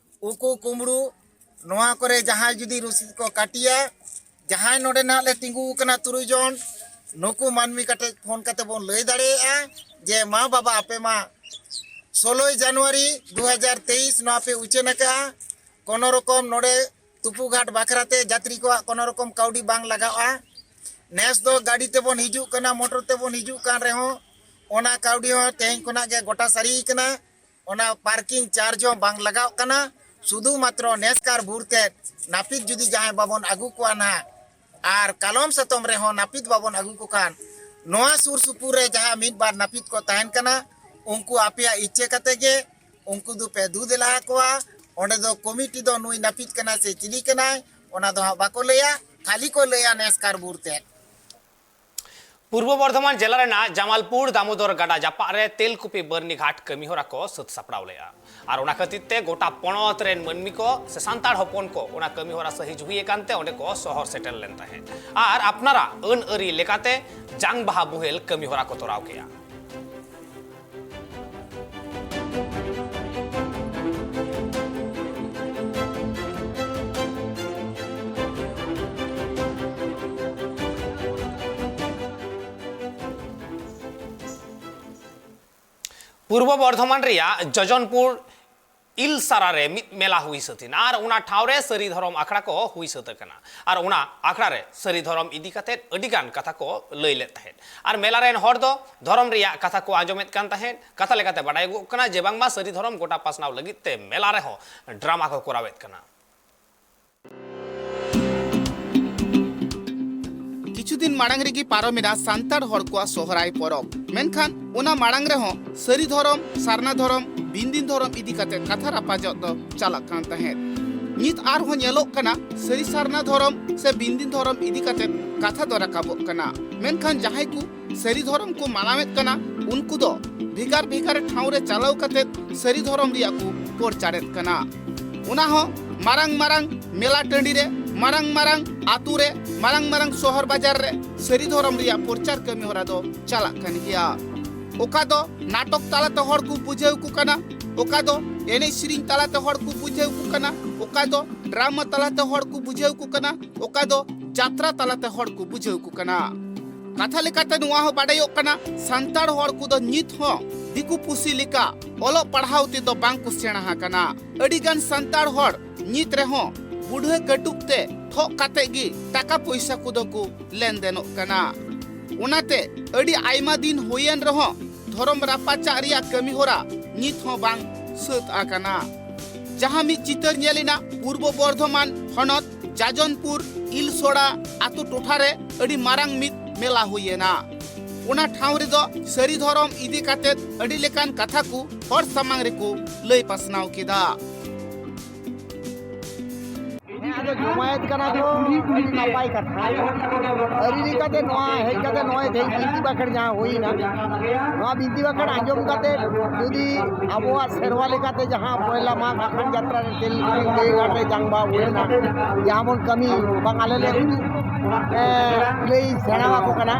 ᱩᱠᱩ ᱠᱩᱢᱵᱽᱲᱩ ᱱᱚᱣᱟ ᱠᱚᱨᱮ ᱡᱟᱦᱟᱸᱭ ᱡᱩᱫᱤ ᱨᱚᱥᱤᱫ ᱠᱚ ᱠᱟᱹᱴᱤᱭᱟ, ᱡᱟᱦᱟᱸᱭ ᱱᱚᱰᱮ ᱱᱟᱦᱟᱜ ᱞᱮ ᱛᱤᱸᱜᱩ ᱟᱠᱟᱱᱟ ᱛᱩᱨᱩᱭ ᱡᱚᱱ, ᱱᱩᱠᱩ ᱢᱟᱹᱱᱢᱤ ᱠᱟᱹᱴᱤᱡ ᱯᱷᱳᱱ ᱠᱟᱛᱮ ᱵᱚᱱ ᱞᱟᱹᱭ ᱫᱟᱲᱮᱭᱟᱜᱼᱟ ᱡᱮ, "ᱢᱟ ᱵᱟᱵᱟ, ᱟᱯᱮ ᱢᱟ ᱥᱳᱞᱳᱭ ᱡᱟᱱᱩᱣᱟᱨᱤ ᱫᱩ ᱦᱟᱡᱟᱨ ᱛᱮᱭᱤᱥ ᱱᱚᱣᱟ ᱯᱮ ᱩᱪᱷᱟᱹᱱ ᱟᱠᱟᱜᱼᱟ, ᱠᱳᱱᱳ ᱨᱚᱠᱚᱢ ᱱᱚᱰᱮ ᱛᱩᱯᱩ ᱜᱷᱟᱴ ᱵᱟᱠᱷᱨᱟ ᱛᱮ ᱡᱟᱛᱨᱤ ᱠᱚᱣᱟᱜ ᱠᱳᱱᱳ ᱨᱚᱠᱚᱢ ᱠᱟᱹᱣᱰᱤ ᱵᱟᱝ ᱞᱟᱜᱟᱜᱼᱟ᱾ ᱱᱮᱥ ᱫᱚ ᱜᱟᱹᱰᱤ ᱛᱮᱵᱚᱱ ᱦᱤᱡᱩᱜ ᱠᱟᱱᱟ, ᱢᱚᱴᱚᱨ ᱛᱮᱵᱚᱱ ᱦᱤᱡᱩᱜ ᱠᱟᱱ ᱨᱮᱦᱚᱸ ᱚᱱᱟ ᱠᱟᱹᱣᱰᱤ ᱦᱚᱸ ᱛᱮᱦᱮᱧ ᱠᱷᱚᱱᱟᱜ ᱜᱮ ᱜᱚᱴᱟ ᱥᱟᱹᱨᱤ ᱠᱟᱱᱟ᱾ ᱚᱱᱟ ᱯᱟᱨᱠᱤᱝ ᱪᱟᱨᱡᱽ ᱦᱚᱸ ᱵᱟᱝ ᱞᱟᱜᱟᱣ ᱠᱟᱱᱟ, ᱥᱩᱫᱷᱩ ᱢᱟᱛᱨᱚ ᱱᱮᱥᱠᱟᱨ ᱵᱷᱳᱨ ᱛᱮ ᱱᱟᱹᱯᱤᱛ ᱡᱩᱫᱤ ᱡᱟᱦᱟᱸᱭ ᱵᱟᱵᱚᱱ ᱟᱹᱜᱩ ᱠᱚᱣᱟ ᱱᱟᱦᱟᱜ, ᱟᱨ ᱠᱟᱞᱚᱢ ᱥᱟᱛᱚᱢ ᱨᱮᱦᱚᱸ ᱱᱟᱹᱯᱤᱛ ᱵᱟᱵᱚᱱ ᱟᱹᱜᱩ ᱠᱚ ᱠᱷᱟᱱ, ᱱᱚᱣᱟ ᱥᱩᱨ ᱥᱩᱯᱩᱨ ᱨᱮ ᱡᱟᱦᱟᱸ ᱢᱤᱫ ᱵᱟᱨ ᱱᱟᱹᱯᱤᱛ ᱠᱚ ᱛᱟᱦᱮᱱ ᱠᱟᱱᱟ, ᱩᱱᱠᱩ ᱟᱯᱮᱭᱟᱜ ᱤᱪᱪᱷᱟᱹ ᱠᱟᱛᱮ ᱜᱮ ᱩᱱᱠᱩ ᱫᱚᱯᱮ ᱫᱩ ᱫᱮᱞᱟ ᱟᱠᱚᱣᱟ᱾ ᱚᱸᱰᱮ ᱫᱚ ᱠᱚᱢᱤᱴᱤ ᱫᱚ ᱱᱩᱭ ᱱᱟᱹᱯᱤᱛ ᱠᱟᱱᱟᱭ ᱥᱮ ᱪᱤᱞᱤ ᱠᱟᱱᱟᱭ, ᱚᱱᱟ ᱫᱚ ᱦᱟᱸᱜ ᱵᱟᱠᱚ ᱞᱟᱹᱭᱟ, ᱠᱷᱟᱹᱞᱤ ᱠᱚ ᱞᱟᱹᱭᱟ ᱱᱮᱥᱠᱟᱨ ᱵᱷᱳᱨ ᱛᱮ᱾ ᱯᱩᱨᱵᱚ ᱵᱚᱨᱫᱷᱚᱢᱟᱱ ᱡᱮᱞᱟ ᱨᱮᱱᱟᱜ ᱡᱟᱢᱟᱞᱯᱩᱨ ᱫᱟᱢᱳᱫᱚᱨ ᱜᱟᱰᱟ ᱡᱟᱯᱟᱜ ᱨᱮ ᱛᱮᱞᱠᱩᱯᱤ ᱵᱟᱹᱨᱱᱤ ᱜᱷᱟᱴ ᱠᱟᱹᱢᱤ ᱦᱚᱨᱟ ᱠᱚ ᱥᱟᱹᱛ ᱥᱟᱯᱲᱟᱣ ᱞᱮᱫᱼᱟ᱾ ᱟᱨ ᱚᱱᱟ ᱠᱷᱟᱹᱛᱤᱨ ᱛᱮ ᱜᱚᱴᱟ ᱯᱚᱱᱚᱛ ᱨᱮᱱ ᱢᱟᱹᱱᱢᱤ ᱠᱚ ᱥᱮ ᱥᱟᱱᱛᱟᱲ ᱦᱚᱯᱚᱱ ᱠᱚ ᱚᱱᱟ ᱠᱟᱹᱢᱤ ᱦᱚᱨᱟ ᱥᱟᱹᱦᱤᱡ ᱦᱩᱭ ᱟᱠᱟᱱ ᱛᱮ ᱚᱸᱰᱮ ᱠᱚ ᱥᱚᱦᱚᱨ ᱥᱮᱴᱮᱨ ᱞᱮᱱ ᱛᱟᱦᱮᱸᱫ ᱟᱨ ᱟᱯᱱᱟᱨᱟᱜ ᱟᱹᱱ ᱟᱹᱨᱤ ᱞᱮᱠᱟᱛᱮ ᱡᱟᱝ ᱵᱟᱦᱟ ᱵᱳᱦᱮᱞ ᱠᱟᱹᱢᱤ ᱦᱚᱨᱟ ᱠᱚ ᱛᱚᱨᱟᱣ ᱠᱮᱫᱼᱟ᱾ ᱯᱩᱨᱵᱚ ᱵᱚᱨᱫᱷᱚᱢᱟᱱ ᱨᱮᱭᱟᱜ ᱡᱚᱡᱚᱱᱯᱩᱨ ᱤᱞᱥᱟᱨᱟ ᱨᱮ ᱢᱤᱫ ᱢᱮᱞᱟ ᱦᱩᱭ ᱥᱟᱹᱛ ᱮᱱᱟ ᱟᱨ ᱚᱱᱟ ᱴᱷᱟᱶ ᱨᱮ ᱥᱟᱹᱨᱤ ᱫᱷᱚᱨᱚᱢ ᱟᱠᱷᱲᱟ ᱠᱚ ᱦᱩᱭ ᱥᱟᱹᱛ ᱟᱠᱟᱱᱟ᱾ ᱟᱨ ᱚᱱᱟ ᱟᱠᱷᱲᱟ ᱨᱮ ᱥᱟᱹᱨᱤ ᱫᱷᱚᱨᱚᱢ ᱤᱫᱤ ᱠᱟᱛᱮ ᱟᱹᱰᱤ ᱜᱟᱱ ᱠᱟᱛᱷᱟ ᱠᱚ ᱞᱟᱹᱭ ᱞᱮᱫ ᱛᱟᱦᱮᱸᱫ᱾ ᱟᱨ ᱢᱮᱞᱟ ᱨᱮᱱ ᱦᱚᱲ ᱫᱚ ᱫᱷᱚᱨᱚᱢ ᱨᱮᱭᱟᱜ ᱠᱟᱛᱷᱟ ᱠᱚ ᱟᱸᱡᱚᱢᱮᱫ ᱠᱟᱱ ᱛᱟᱦᱮᱸᱫ᱾ ᱠᱟᱛᱷᱟ ᱞᱮᱠᱟᱛᱮ ᱵᱟᱰᱟᱭᱚᱜᱚᱜ ᱠᱟᱱᱟ ᱡᱮ ᱵᱟᱝᱢᱟ ᱥᱟᱹᱨᱤ ᱫᱷᱚᱨᱚᱢ ᱜᱚᱴᱟ ᱯᱟᱥᱱᱟᱣ ᱞᱟᱹᱜᱤᱫ ᱛᱮ ᱢᱮᱞᱟ ᱨᱮᱦᱚᱸ ᱰᱨᱟᱢᱟ ᱠᱚ ᱠᱚᱨᱟᱣᱮᱫ ᱠᱟᱱᱟ᱾ ᱠᱤᱪᱷᱩ ᱫᱤᱱ ᱢᱟᱲᱟᱝ ᱨᱮᱜᱮ ᱯᱟᱨᱚᱢᱮᱱᱟ ᱥᱟᱱᱛᱟᱲ ᱦᱚᱲ ᱠᱚᱣᱟᱜ ᱥᱚᱦᱨᱟᱭ ᱯᱚᱨᱚᱵᱽ᱾ ᱢᱮᱱᱠᱷᱟᱱ ᱚᱱᱟ ᱢᱟᱲᱟᱝ ᱨᱮᱦᱚᱸ ᱥᱟᱹᱨᱤ ᱫᱷᱚᱨᱚᱢ, ᱥᱟᱨᱱᱟ ᱫᱷᱚᱨᱚᱢ, ᱵᱤᱱᱫᱤᱱ ᱫᱷᱚᱨᱚᱢ ᱤᱫᱤ ᱠᱟᱛᱮ ᱠᱟᱛᱷᱟ ᱨᱟᱯᱟᱪᱟᱜ ᱫᱚ ᱪᱟᱞᱟᱜ ᱠᱟᱱ ᱛᱟᱦᱮᱸᱫ᱾ ᱱᱤᱛ ᱟᱨᱦᱚᱸ ᱧᱮᱞᱚᱜ ᱠᱟᱱᱟ, ᱥᱟᱹᱨᱤ ᱥᱟᱨᱱᱟ ᱫᱷᱚᱨᱚᱢ ᱥᱮ ᱵᱤᱱᱫᱤᱱ ᱫᱷᱚᱨᱚᱢ ᱤᱫᱤ ᱠᱟᱛᱮ ᱠᱟᱛᱷᱟ ᱫᱚ ᱨᱟᱠᱟᱵᱚᱜ ᱠᱟᱱᱟ᱾ ᱢᱮᱱᱠᱷᱟᱱ ᱡᱟᱦᱟᱸᱭ ᱠᱚ ᱥᱟᱹᱨᱤ ᱫᱷᱚᱨᱚᱢ ᱠᱚ ᱢᱟᱱᱟᱣᱮᱫ ᱠᱟᱱᱟ, ᱩᱱᱠᱩ ᱫᱚ ᱵᱷᱮᱜᱟᱨ ᱵᱷᱮᱜᱟᱨ ᱴᱷᱟᱶ ᱨᱮ ᱪᱟᱞᱟᱣ ᱠᱟᱛᱮ ᱥᱟᱹᱨᱤ ᱫᱷᱚᱨᱚᱢ ᱨᱮᱭᱟᱜ ᱠᱚ ᱯᱨᱚᱪᱟᱨᱮᱫ ᱠᱟᱱᱟ᱾ ᱚᱱᱟ ᱦᱚᱸ ᱢᱟᱨᱟᱝ ᱢᱟᱨᱟᱝ ᱢᱮᱞᱟ ᱴᱟᱺᱰᱤ ᱨᱮ, ᱢᱟᱨᱟᱝ ᱢᱟᱨᱟᱝ ᱟᱛᱳ ᱨᱮ, ᱢᱟᱨᱟᱝ ᱢᱟᱨᱟᱝ ᱥᱚᱦᱚᱨ ᱵᱟᱡᱟᱨ ᱨᱮ ᱥᱟᱹᱨᱤ ᱫᱷᱚᱨᱚᱢ ᱨᱮᱭᱟᱜ ᱯᱨᱚᱪᱟᱨ ᱠᱟᱹᱢᱤ ᱦᱚᱨᱟ ᱫᱚ ᱪᱟᱞᱟᱜ ᱠᱟᱱ ᱜᱮᱭᱟ᱾ ᱚᱠᱟ ᱫᱚ ᱱᱟᱴᱚᱠ ᱛᱟᱞᱟᱛᱮ ᱦᱚᱲ ᱠᱚ ᱵᱩᱡᱷᱟᱹᱣ ᱠᱚ ᱠᱟᱱᱟ, ᱚᱠᱟ ᱫᱚ ᱮᱱᱮᱡ ᱥᱮᱨᱮᱧ ᱛᱟᱞᱟᱛᱮ ᱦᱚᱲ ᱠᱚ ᱵᱩᱡᱷᱟᱹᱣ ᱠᱚ ᱠᱟᱱᱟ, ᱚᱠᱟ ᱫᱚ ᱰᱨᱟᱢᱟ ᱛᱟᱞᱟᱛᱮ ᱦᱚᱲ ᱠᱚ ᱵᱩᱡᱷᱟᱹᱣ ᱠᱚ ᱠᱟᱱᱟ, ᱚᱠᱟ ᱫᱚ ᱡᱟᱛᱨᱟ ᱛᱟᱞᱟᱛᱮ ᱦᱚᱲ ᱠᱚ ᱵᱩᱡᱷᱟᱹᱣ ᱠᱚ ᱠᱟᱱᱟ᱾ ᱠᱟᱛᱷᱟ ᱞᱮᱠᱟᱛᱮ ᱱᱚᱣᱟ ᱦᱚᱸ ᱵᱟᱰᱟᱭᱚᱜ ᱠᱟᱱᱟ, ᱥᱟᱱᱛᱟᱲ ᱦᱚᱲ ᱠᱚᱫᱚ ᱱᱤᱛ ᱦᱚᱸ ᱫᱤᱠᱩ ᱯᱩᱥᱤ ᱞᱮᱠᱟ ᱚᱞᱚᱜ ᱯᱟᱲᱦᱟᱣ ᱛᱮᱫᱚ ᱵᱟᱝ ᱠᱚ ᱥᱮᱬᱟ ᱟᱠᱟᱱᱟ᱾ ᱟᱹᱰᱤ ᱜᱟᱱ ᱥᱟᱱᱛᱟᱲ ᱦᱚᱲ ᱱᱤᱛ ᱨᱮᱦᱚᱸ ᱵᱩᱰᱷᱟᱹ ᱠᱟᱹᱴᱩᱵ ᱛᱮ ᱛᱷᱚᱜ ᱠᱟᱛᱮ ᱜᱮ ᱴᱟᱠᱟ ᱯᱚᱭᱥᱟ ᱠᱚᱫᱚ ᱠᱚ ᱞᱮᱱᱫᱮᱱᱚᱜ ᱠᱟᱱᱟ᱾ ᱚᱱᱟᱛᱮ ᱟᱹᱰᱤ ᱟᱭᱢᱟ ᱫᱤᱱ ᱦᱩᱭᱮᱱ ᱨᱮᱦᱚᱸ ᱫᱷᱚᱨᱚᱢ ᱨᱟᱯᱟᱪᱟᱜ ᱨᱮᱭᱟᱜ ᱠᱟᱹᱢᱤ ᱦᱚᱨᱟ ᱱᱤᱛ ᱦᱚᱸ ᱵᱟᱝ ᱥᱟᱹᱛ ᱟᱠᱟᱱᱟ᱾ ᱡᱟᱦᱟᱸ ᱢᱤᱫ ᱪᱤᱛᱟᱹᱨ ᱧᱮᱞ ᱮᱱᱟ ᱯᱩᱨᱵᱚ ᱵᱚᱨᱫᱷᱚᱢᱟᱱ ᱦᱚᱱᱚᱛ ᱡᱟᱡᱚᱱᱯᱩᱨ ᱤᱞᱥᱚᱲᱟ ᱟᱛᱳ ᱴᱚᱴᱷᱟ ᱨᱮ ᱟᱹᱰᱤ ᱢᱟᱨᱟᱝ ᱢᱤᱫ ᱢᱮᱞᱟ ᱦᱩᱭ ᱮᱱᱟ᱾ ᱚᱱᱟ ᱴᱷᱟᱶ ᱨᱮᱫᱚ ᱥᱟᱹᱨᱤ ᱫᱷᱚᱨᱚᱢ ᱤᱫᱤ ᱠᱟᱛᱮ ᱟᱹᱰᱤ ᱞᱮᱠᱟᱱ ᱠᱟᱛᱷᱟ ᱠᱚ ᱦᱚᱲ ᱥᱟᱢᱟᱝ ᱨᱮᱠᱚ ᱞᱟᱹᱭ ᱯᱟᱥᱱᱟᱣ ᱠᱮᱫᱟ᱾ ᱦᱮᱸ, ᱟᱫᱚ ᱡᱚᱢᱟᱭᱮᱛ ᱠᱟᱱᱟ ᱠᱚ, ᱟᱹᱰᱤ ᱱᱟᱯᱟᱭ ᱠᱟᱛᱷᱟ᱾ ᱟᱹᱨᱤ ᱞᱮᱠᱟᱛᱮ ᱱᱚᱣᱟ ᱦᱮᱡ ᱠᱟᱛᱮ ᱱᱚᱜᱼᱚᱭ ᱛᱮᱦᱮᱧ ᱵᱤᱱᱛᱤ ᱵᱟᱠᱷᱮᱲ ᱡᱟᱦᱟᱸ ᱦᱩᱭᱱᱟ, ᱱᱚᱣᱟ ᱵᱤᱱᱛᱤ ᱵᱟᱠᱷᱮᱲ ᱟᱸᱡᱚᱢ ᱠᱟᱛᱮ ᱡᱩᱫᱤ ᱟᱵᱚᱣᱟᱜ ᱥᱮᱨᱣᱟ ᱞᱮᱠᱟᱛᱮ ᱡᱟᱦᱟᱸ ᱯᱚᱭᱞᱟ ᱢᱟᱜᱽ ᱟᱠᱷᱟᱱ ᱡᱟᱛᱨᱟ ᱨᱮ ᱛᱮᱞ-, ᱛᱮᱞᱜᱷᱟᱴ ᱨᱮ ᱡᱟᱝ ᱵᱟᱦᱟ ᱦᱩᱭᱱᱟ, ᱡᱟᱦᱟᱸ ᱵᱚᱱ ᱠᱟᱹᱢᱤ ᱵᱟᱝ ᱟᱞᱮ ᱞᱮ ᱩᱫᱩᱜ, ᱮ, ᱞᱟᱹᱭ ᱥᱮᱬᱟ ᱟᱠᱚ ᱠᱟᱱᱟ,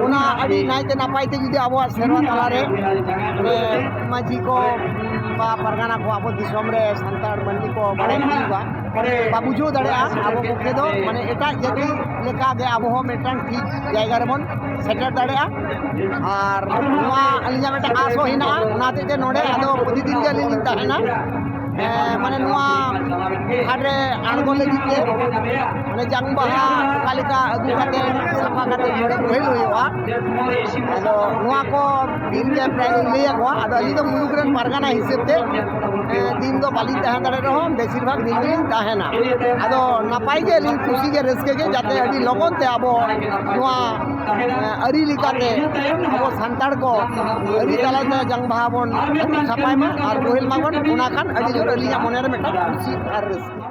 ᱚᱱᱟ ᱟᱹᱰᱤ ᱱᱟᱭᱛᱮ ᱱᱟᱯᱟᱭ ᱛᱮ ᱡᱩᱫᱤ ᱟᱵᱚᱣᱟᱜ ᱥᱮᱨᱣᱟ ᱛᱟᱞᱟᱨᱮ, ᱮ, ᱢᱟᱹᱡᱷᱤ ᱠᱚ ᱵᱟ ᱯᱟᱨᱜᱟᱱᱟ ᱠᱚ ᱟᱵᱚ ᱫᱤᱥᱚᱢ ᱨᱮ ᱥᱟᱱᱛᱟᱲ ᱢᱟᱹᱱᱢᱤ ᱠᱚ ᱵᱟᱲᱟᱭ ᱦᱩᱭᱩᱜᱼᱟ, ᱵᱟ ᱵᱩᱡᱷᱟᱹᱣ ᱫᱟᱲᱮᱭᱟᱜᱼᱟ᱾ ᱟᱵᱚ ᱯᱚᱠᱠᱷᱮ ᱫᱚ ᱢᱟᱱᱮ ᱮᱴᱟᱜ ᱡᱟᱹᱛᱤ ᱞᱮᱠᱟ ᱜᱮ ᱟᱵᱚ ᱦᱚᱸ ᱢᱤᱫᱴᱟᱝ ᱴᱷᱤᱠ ᱡᱟᱭᱜᱟ ᱨᱮᱵᱚᱱ ᱥᱮᱴᱮᱨ ᱫᱟᱲᱮᱭᱟᱜᱼᱟ᱾ ᱟᱨ ᱱᱚᱣᱟ ᱟᱹᱞᱤᱧᱟᱜ ᱢᱤᱫᱴᱟᱝ ᱟᱥ ᱦᱚᱸ ᱦᱮᱱᱟᱜᱼᱟ, ᱚᱱᱟ ᱦᱚᱛᱮᱡ ᱛᱮ ᱱᱚᱰᱮ ᱟᱫᱚ ᱯᱨᱚᱛᱤᱫᱤᱱ ᱜᱮ ᱟᱹᱞᱤᱧ ᱞᱤᱧ ᱛᱟᱦᱮᱱᱟ᱾ ᱮ, ᱢᱟᱱᱮ ᱱᱚᱣᱟ ᱦᱟᱴ ᱨᱮ ᱟᱬᱜᱚ ᱞᱟᱹᱜᱤᱫ ᱛᱮ, ᱢᱟᱱᱮ ᱡᱟᱝ ᱵᱟᱦᱟ ᱚᱠᱟ ᱞᱮᱠᱟ ᱟᱹᱜᱩ ᱠᱟᱛᱮ ᱥᱟᱯᱷᱟ ᱠᱟᱛᱮ ᱱᱚᱰᱮ ᱵᱳᱦᱮᱞ ᱦᱩᱭᱩᱜᱼᱟ᱾ ᱟᱫᱚ ᱱᱚᱣᱟ ᱠᱚ ᱫᱤᱱ ᱜᱮ ᱯᱨᱟᱭ ᱞᱤᱧ ᱞᱟᱹᱭ ᱟᱠᱚᱣᱟ᱾ ᱟᱫᱚ ᱟᱹᱞᱤᱧ ᱫᱚ ᱢᱩᱞᱩᱠ ᱨᱮᱱ ᱯᱟᱨᱜᱟᱱᱟ ᱦᱤᱥᱟᱹᱵ ᱛᱮ, ᱮ, ᱫᱤᱱ ᱫᱚ ᱵᱟᱹᱞᱤᱧ ᱛᱟᱦᱮᱸ ᱫᱟᱲᱮ ᱨᱮᱦᱚᱸ ᱵᱮᱥᱤᱨ ᱵᱷᱟᱜᱽ ᱫᱤᱱ ᱜᱮᱞᱤᱧ ᱛᱟᱦᱮᱱᱟ᱾ ᱟᱫᱚ ᱱᱟᱯᱟᱭ ᱜᱮ ᱟᱹᱞᱤᱧ ᱠᱩᱥᱤ ᱜᱮ ᱨᱟᱹᱥᱠᱟᱹ ᱜᱮ ᱡᱟᱛᱮ ᱟᱹᱰᱤ ᱞᱚᱜᱚᱱ ᱛᱮ ᱟᱵᱚ ᱱᱚᱣᱟ, ᱮ, ᱟᱹᱨᱤ ᱞᱮᱠᱟᱛᱮ ᱟᱵᱚ ᱥᱟᱱᱛᱟᱲ ᱠᱚ ᱟᱹᱨᱤ ᱛᱟᱞᱟᱛᱮ ᱡᱟᱝ ᱵᱟᱦᱟ ᱵᱚᱱ ᱟᱹᱨᱩᱵ ᱥᱟᱯᱷᱟᱭ ᱢᱟ ᱟᱨ ᱵᱳᱦᱮᱞ ᱢᱟᱵᱚᱱ, ᱚᱱᱟ ᱠᱷᱟᱱ ᱟᱹᱰᱤ ᱡᱳᱨ ᱟᱹᱞᱤᱧᱟᱜ ᱢᱚᱱᱮ ᱨᱮ ᱢᱤᱫᱴᱟᱝ ᱠᱩᱥᱤ ᱟᱨ ᱨᱟᱹᱥᱠᱟᱹ᱾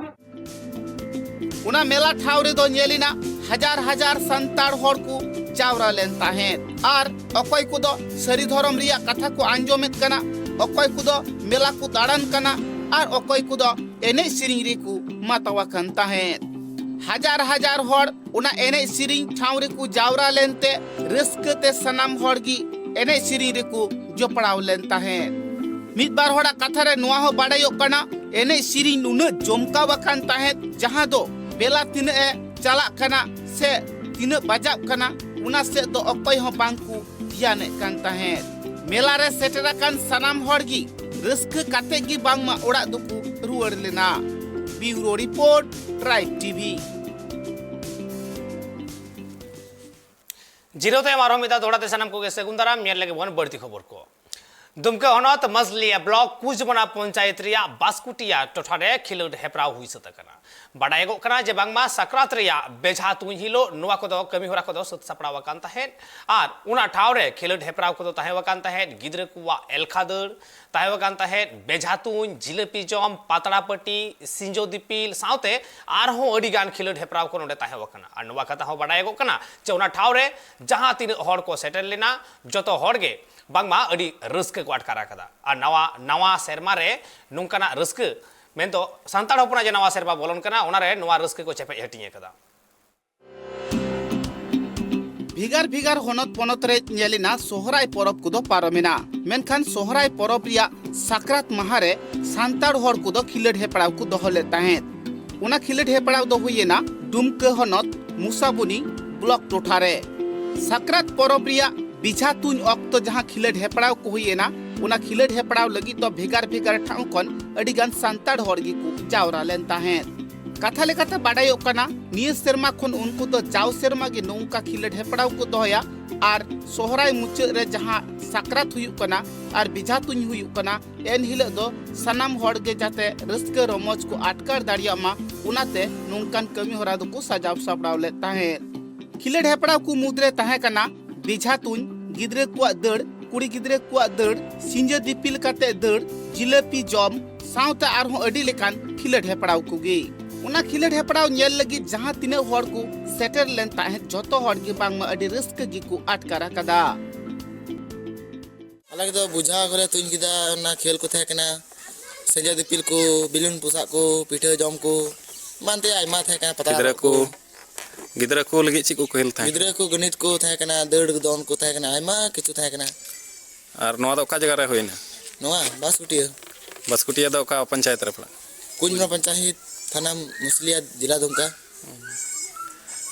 ᱚᱱᱟ ᱢᱮᱞᱟ ᱴᱷᱟᱶ ᱨᱮᱫᱚ ᱧᱮᱞ ᱮᱱᱟ ᱦᱟᱡᱟᱨ ᱦᱟᱡᱟᱨ ᱥᱟᱱᱛᱟᱲ ᱦᱚᱲ ᱠᱚ ᱡᱟᱣᱨᱟ ᱞᱮᱱ ᱛᱟᱦᱮᱸᱫ᱾ ᱟᱨ ᱚᱠᱚᱭ ᱠᱚᱫᱚ ᱥᱟᱹᱨᱤ ᱫᱷᱚᱨᱚᱢ ᱨᱮᱭᱟᱜ ᱠᱟᱛᱷᱟ ᱠᱚ ᱟᱸᱡᱚᱢᱮᱫ ᱠᱟᱱᱟ, ᱚᱠᱚᱭ ᱠᱚᱫᱚ ᱢᱮᱞᱟ ᱠᱚ ᱫᱟᱬᱟᱱ ᱠᱟᱱᱟ, ᱟᱨ ᱚᱠᱚᱭ ᱠᱚᱫᱚ ᱮᱱᱮᱡ ᱥᱮᱨᱮᱧ ᱨᱮᱠᱚ ᱢᱟᱛᱟᱣ ᱟᱠᱟᱱ ᱛᱟᱦᱮᱸᱫ᱾ ᱦᱟᱡᱟᱨ ᱦᱟᱡᱟᱨ ᱦᱚᱲ ᱚᱱᱟ ᱮᱱᱮᱡ ᱥᱮᱨᱮᱧ ᱴᱷᱟᱶ ᱨᱮᱠᱚ ᱡᱟᱣᱨᱟ ᱞᱮᱱᱛᱮ ᱨᱟᱹᱥᱠᱟᱹ ᱛᱮ ᱥᱟᱱᱟᱢ ᱦᱚᱲ ᱜᱮ ᱮᱱᱮᱡ ᱥᱮᱨᱮᱧ ᱨᱮᱠᱚ ᱡᱚᱯᱲᱟᱣ ᱞᱮᱱ ᱛᱟᱦᱮᱸᱫ᱾ ᱢᱤᱫ ᱵᱟᱨ ᱦᱚᱲᱟᱜ ᱠᱟᱛᱷᱟ ᱨᱮ ᱱᱚᱣᱟ ᱦᱚᱸ ᱵᱟᱰᱟᱭᱚᱜ ᱠᱟᱱᱟ, ᱮᱱᱮᱡ ᱥᱮᱨᱮᱧ ᱱᱩᱱᱟᱹᱜ ᱡᱚᱢᱠᱟᱣ ᱟᱠᱟᱱ ᱛᱟᱦᱮᱸᱫ, ᱡᱟᱦᱟᱸ ᱫᱚ ᱵᱮᱞᱟ ᱛᱤᱱᱟᱹᱜ ᱮ ᱪᱟᱞᱟᱜ ᱠᱟᱱᱟ ᱥᱮ ᱛᱤᱱᱟᱹᱜ ᱵᱟᱡᱟᱜ ᱠᱟᱱᱟ, ᱚᱱᱟ ᱥᱮᱫ ᱫᱚ ᱚᱠᱚᱭ ᱦᱚᱸ ᱵᱟᱝ ᱠᱚ ᱫᱷᱮᱭᱟᱱᱮᱫ ᱠᱟᱱ ᱛᱟᱦᱮᱸᱫ᱾ ᱢᱮᱞᱟ ᱨᱮ ᱥᱮᱴᱮᱨ ᱟᱠᱟᱱ ᱥᱟᱱᱟᱢ ᱦᱚᱲ ᱜᱮ ᱨᱟᱹᱥᱠᱟᱹ ᱠᱟᱛᱮ ᱜᱮ ᱵᱟᱝᱢᱟ ᱚᱲᱟᱜ ᱫᱚᱠᱚ ᱨᱩᱣᱟᱹᱲ ᱞᱮᱱᱟ᱾ ᱵᱤᱭᱩᱨᱳ ᱨᱤᱯᱳᱨᱴ, ᱴᱨᱟᱭᱤᱵ ᱴᱤᱵᱷᱤ᱾ ᱡᱤᱨᱟᱹᱣ ᱛᱟᱭᱚᱢ ᱟᱨᱦᱚᱸ ᱢᱤᱫ ᱫᱷᱟᱣ ᱫᱚᱦᱲᱟ ᱛᱮ ᱥᱟᱱᱟᱢ ᱠᱚᱜᱮ ᱥᱟᱹᱜᱩᱱ ᱫᱟᱨᱟᱢ᱾ ᱧᱮᱞ ᱞᱮᱜᱮ ᱵᱚᱱ ᱵᱟᱹᱲᱛᱤ ᱠᱷᱚᱵᱚᱨ ᱠᱚ᱾ ᱫᱩᱢᱠᱟᱹ ᱦᱚᱱᱚᱛ ᱢᱟᱥᱞᱤᱭᱟ ᱵᱞᱚᱠ ᱠᱩᱪᱵᱚᱱᱟ ᱯᱚᱧᱪᱟᱭᱮᱛ ᱨᱮᱭᱟᱜ ᱵᱟᱥᱠᱩᱴᱤᱭᱟ ᱴᱚᱴᱷᱟ ᱨᱮ ᱠᱷᱮᱞᱳᱰ ᱦᱮᱯᱨᱟᱣ ᱦᱩᱭ ᱥᱟᱹᱛ ᱟᱠᱟᱱᱟ᱾ ᱵᱟᱰᱟᱭᱚᱜᱚᱜ ᱠᱟᱱᱟ ᱡᱮ ᱵᱟᱝᱢᱟ ᱥᱟᱠᱨᱟᱛ ᱨᱮᱭᱟᱜ ᱵᱮᱡᱷᱟ ᱛᱩᱧ ᱦᱤᱞᱳᱜ ᱱᱚᱣᱟ ᱠᱚᱫᱚ ᱠᱟᱹᱢᱤ ᱦᱚᱨᱟ ᱠᱚᱫᱚ ᱥᱟᱹᱛ ᱥᱟᱯᱲᱟᱣ ᱟᱠᱟᱱ ᱛᱟᱦᱮᱸᱫ᱾ ᱟᱨ ᱚᱱᱟ ᱴᱷᱟᱶ ᱨᱮ ᱠᱷᱮᱞᱳᱰ ᱦᱮᱯᱨᱟᱣ ᱠᱚᱫᱚ ᱛᱟᱦᱮᱸ ᱟᱠᱟᱱ ᱛᱟᱦᱮᱸᱫ, ᱜᱤᱫᱽᱨᱟᱹ ᱠᱚᱣᱟᱜ ᱮᱞᱠᱷᱟ ᱫᱟᱹᱲ ᱛᱟᱦᱮᱸ ᱟᱠᱟᱱ ᱛᱟᱦᱮᱸᱫ, ᱵᱮᱡᱷᱟ ᱛᱩᱧ, ᱡᱤᱞᱟᱹᱯᱤ ᱡᱚᱢ, ᱯᱟᱛᱲᱟ ᱯᱟᱹᱴᱤ, ᱥᱤᱸᱡᱳ ᱫᱤᱯᱤᱞ ᱥᱟᱶᱛᱮ ᱟᱨᱦᱚᱸ ᱟᱹᱰᱤ ᱜᱟᱱ ᱠᱷᱮᱞᱳᱰ ᱦᱮᱯᱨᱟᱣ ᱠᱚ ᱱᱚᱰᱮ ᱛᱟᱦᱮᱸ ᱟᱠᱟᱱᱟ᱾ ᱟᱨ ᱱᱚᱣᱟ ᱠᱟᱛᱷᱟ ᱦᱚᱸ ᱵᱟᱰᱟᱭᱚᱜᱚᱜ ᱠᱟᱱᱟ ᱡᱮ ᱚᱱᱟ ᱴᱷᱟᱶ ᱨᱮ ᱡᱟᱦᱟᱸ ᱛᱤᱱᱟᱹᱜ ᱦᱚᱲ ᱠᱚ ᱥᱮᱴᱮᱨ ᱞᱮᱱᱟ, ᱡᱚᱛᱚ ᱦᱚᱲ ᱜᱮ ᱵᱟᱝᱢᱟ ᱟᱹᱰᱤ ᱨᱟᱹᱥᱠᱟᱹ ᱠᱚ ᱟᱴᱠᱟᱨ ᱟᱠᱟᱫᱟ᱾ ᱟᱨ ᱱᱟᱣᱟ, ᱱᱟᱣᱟ ᱥᱮᱨᱢᱟ ᱨᱮ ᱱᱚᱝᱠᱟᱱᱟᱜ ᱨᱟᱹᱥᱠᱟᱹ, ᱢᱮᱱᱫᱚ ᱥᱟᱱᱛᱟᱲ ᱦᱚᱯᱚᱱᱟᱜ ᱡᱮ ᱱᱟᱣᱟ ᱥᱮᱨᱢᱟ ᱵᱚᱞᱚᱱ ᱠᱟᱱᱟ, ᱚᱱᱟᱨᱮ ᱱᱚᱣᱟ ᱨᱟᱹᱥᱠᱟᱹ ᱠᱚ ᱪᱮᱯᱮᱡ ᱦᱟᱹᱴᱤᱧ ᱟᱠᱟᱫᱟ᱾ ᱵᱷᱮᱜᱟᱨ ᱵᱷᱮᱜᱟᱨ ᱦᱚᱱᱚᱛ ᱯᱚᱱᱚᱛ ᱨᱮ ᱧᱮᱞ ᱮᱱᱟ ᱥᱚᱦᱨᱟᱭ ᱯᱚᱨᱚᱵᱽ ᱠᱚᱫᱚ ᱯᱟᱨᱚᱢ ᱮᱱᱟ, ᱢᱮᱱᱠᱷᱟᱱ ᱥᱚᱦᱨᱟᱭ ᱯᱚᱨᱚᱵᱽ ᱨᱮᱭᱟᱜ ᱥᱟᱠᱨᱟᱛ ᱢᱟᱦᱟ ᱨᱮ ᱥᱟᱱᱛᱟᱲ ᱦᱚᱲ ᱠᱚᱫᱚ ᱠᱷᱮᱞᱳᱰ ᱦᱮᱯᱨᱟᱣ ᱠᱚ ᱫᱚᱦᱚ ᱞᱮᱫ ᱛᱟᱦᱮᱸᱫ᱾ ᱚᱱᱟ ᱠᱷᱮᱞᱳᱰ ᱦᱮᱯᱨᱟᱣ ᱫᱚ ᱦᱩᱭ ᱮᱱᱟ ᱰᱩᱢᱠᱟᱹ ᱦᱚᱱᱚᱛ ᱢᱩᱥᱟᱵᱩᱱᱤ ᱵᱞᱚᱠ ᱴᱚᱴᱷᱟ ᱨᱮ᱾ ᱥᱟᱠᱨᱟᱛ ᱯᱚᱨᱚᱵᱽ ᱨᱮᱭᱟᱜ ᱵᱮᱡᱷᱟ ᱛᱩᱧ ᱚᱠᱛᱚ ᱡᱟᱦᱟᱸ ᱠᱷᱮᱞᱳᱰ ᱦᱮᱯᱨᱟᱣ ᱠᱚ ᱦᱩᱭ ᱮᱱᱟ, ᱚᱱᱟ ᱠᱷᱮᱞᱳᱰ ᱦᱮᱯᱨᱟᱣ ᱞᱟᱹᱜᱤᱫ ᱫᱚ ᱵᱷᱮᱜᱟᱨ ᱵᱷᱮᱜᱟᱨ ᱴᱷᱟᱶ ᱠᱷᱚᱱ ᱟᱹᱰᱤ ᱜᱟᱱ ᱥᱟᱱᱛᱟᱲ ᱦᱚᱲ ᱜᱮᱠᱚ ᱡᱟᱣᱨᱟ ᱞᱮᱱ ᱛᱟᱦᱮᱸᱫ᱾ ᱠᱟᱛᱷᱟ ᱞᱮᱠᱟᱛᱮ ᱵᱟᱰᱟᱭᱚᱜ ᱠᱟᱱᱟ, ᱱᱤᱭᱟᱹ ᱥᱮᱨᱢᱟ ᱠᱷᱚᱱ ᱩᱱᱠᱩ ᱫᱚ ᱡᱟᱣ ᱥᱮᱨᱢᱟ ᱜᱮ ᱱᱚᱝᱠᱟ ᱠᱷᱮᱞᱳᱰ ᱦᱮᱯᱨᱟᱣ ᱠᱚ ᱫᱚᱦᱚᱭᱟ᱾ ᱟᱨ ᱥᱚᱦᱨᱟᱭ ᱢᱩᱪᱟᱹᱫ ᱨᱮ ᱡᱟᱦᱟᱸ ᱥᱟᱠᱨᱟᱛ ᱦᱩᱭᱩᱜ ᱠᱟᱱᱟ ᱟᱨ ᱵᱮᱡᱷᱟ ᱛᱩᱧ ᱦᱩᱭᱩᱜ ᱠᱟᱱᱟ, ᱮᱱ ᱦᱤᱞᱳᱜ ᱫᱚ ᱥᱟᱱᱟᱢ ᱦᱚᱲ ᱜᱮ ᱡᱟᱛᱮ ᱨᱟᱹᱥᱠᱟᱹ ᱨᱚᱢᱚᱡᱽ ᱠᱚ ᱟᱴᱠᱟᱨ ᱫᱟᱲᱮᱭᱟᱜ ᱢᱟ, ᱚᱱᱟᱛᱮ ᱱᱚᱝᱠᱟᱱ ᱠᱟᱹᱢᱤ ᱦᱚᱨᱟ ᱫᱚᱠᱚ ᱥᱟᱡᱟᱣ ᱥᱟᱯᱲᱟᱣ ᱞᱮᱫ ᱛᱟᱦᱮᱸᱫ᱾ ᱠᱷᱮᱞᱳᱰ ᱦᱮᱯᱨᱟᱣ ᱠᱚ ᱢᱩᱫᱽᱨᱮ ᱛᱟᱦᱮᱸ ᱠᱟᱱᱟ ᱵᱮᱡᱷᱟ ᱛᱩᱧ, ᱜᱤᱫᱽᱨᱟᱹ ᱠᱚᱣᱟᱜ ᱫᱟᱹᱲ, ᱠᱩᱲᱤ ᱜᱤᱫᱽᱨᱟᱹ ᱠᱚᱣᱟᱜ ᱫᱟᱹᱲ, ᱥᱤᱸᱡᱟᱹ ᱫᱤᱯᱤᱞ ᱠᱟᱛᱮ ᱫᱟᱹᱲ, ᱡᱤᱞᱟᱹᱯᱤ ᱡᱚᱢ, ᱥᱟᱶᱛᱮ ᱟᱨᱦᱚᱸ ᱟᱹᱰᱤ ᱞᱮᱠᱟᱱ ᱠᱷᱮᱞᱳᱰ ᱦᱮᱯᱨᱟᱣ ᱠᱚᱜᱮ᱾ ᱚᱱᱟ ᱠᱷᱮᱞᱳᱰ ᱦᱮᱯᱨᱟᱣ ᱧᱮᱞ ᱞᱟᱹᱜᱤᱫ ᱡᱟᱦᱟᱸ ᱛᱤᱱᱟᱹᱜ ᱦᱚᱲ ᱠᱚ ᱥᱮᱴᱮᱨ ᱞᱮᱱ ᱛᱟᱦᱮᱸᱫ, ᱡᱷᱚᱛᱚ ᱦᱚᱲ ᱜᱮ ᱵᱟᱝᱢᱟ ᱟᱹᱰᱤ ᱨᱟᱹᱥᱠᱟᱹ ᱜᱮᱠᱚ ᱟᱴᱠᱟᱨ ᱟᱠᱟᱫᱟ᱾ ᱟᱞᱮ ᱫᱚ ᱵᱩᱡᱷᱟ ᱠᱚᱞᱮ ᱛᱩᱧ ᱠᱮᱫᱟ, ᱚᱱᱟ ᱠᱷᱮᱞ ᱠᱚ ᱛᱟᱦᱮᱸ ᱠᱟᱱᱟ, ᱥᱮᱸᱡᱟ ᱫᱤᱯᱤᱞ ᱠᱚ, ᱵᱤᱞᱩᱱ ᱯᱚᱥᱟᱜ ᱠᱚ, ᱯᱤᱴᱷᱟᱹ ᱡᱚᱢ ᱠᱚ, ᱮᱢᱟᱱ ᱛᱮᱭᱟᱜ ᱟᱭᱢᱟ ᱛᱟᱦᱮᱸ ᱠᱟᱱᱟ, ᱯᱟᱛᱲᱟ ᱜᱤᱫᱽᱨᱟᱹ ᱨᱚᱜ ᱠᱚ᱾ ᱜᱤᱫᱽᱨᱟᱹ ᱠᱚ ᱞᱟᱹᱜᱤᱫ ᱪᱮᱫ ᱠᱚ ᱠᱷᱮᱞ ᱛᱟᱦᱮᱸ ᱜᱤᱫᱽᱨᱟᱹ ᱠᱟᱱᱟ? ᱠᱚ ᱜᱟᱹᱱᱤᱛ ᱠᱚ ᱛᱟᱦᱮᱸ ᱠᱟᱱᱟ, ᱫᱟᱹᱲ ᱫᱚᱱ ᱠᱚ ᱛᱟᱦᱮᱸ ᱠᱟᱱᱟ, ᱟᱭᱢᱟ ᱠᱤᱪᱷᱩ ᱛᱟᱦᱮᱸ ᱠᱟᱱᱟ᱾ ᱟᱨ ᱱᱚᱣᱟ ᱫᱚ ᱚᱠᱟ ᱡᱟᱭᱜᱟ ᱨᱮ ᱦᱩᱭᱱᱟ? ᱱᱚᱣᱟ ᱵᱟᱥᱠᱩᱴᱤᱭᱟᱹ᱾ ᱵᱟᱥᱠᱩᱴᱤᱭᱟᱹ ᱫᱚ ᱚᱠᱟ ᱯᱚᱧᱪᱟᱭᱮᱛ ᱨᱮ ᱯᱟᱲᱟᱜ? ᱠᱩᱧᱡᱽᱢᱟ ᱯᱚᱧᱪᱟᱭᱮᱛ, ᱛᱷᱟᱱᱟ ᱢᱩᱥᱞᱤᱭᱟ, ᱡᱮᱞᱟ ᱫᱩᱢᱠᱟ᱾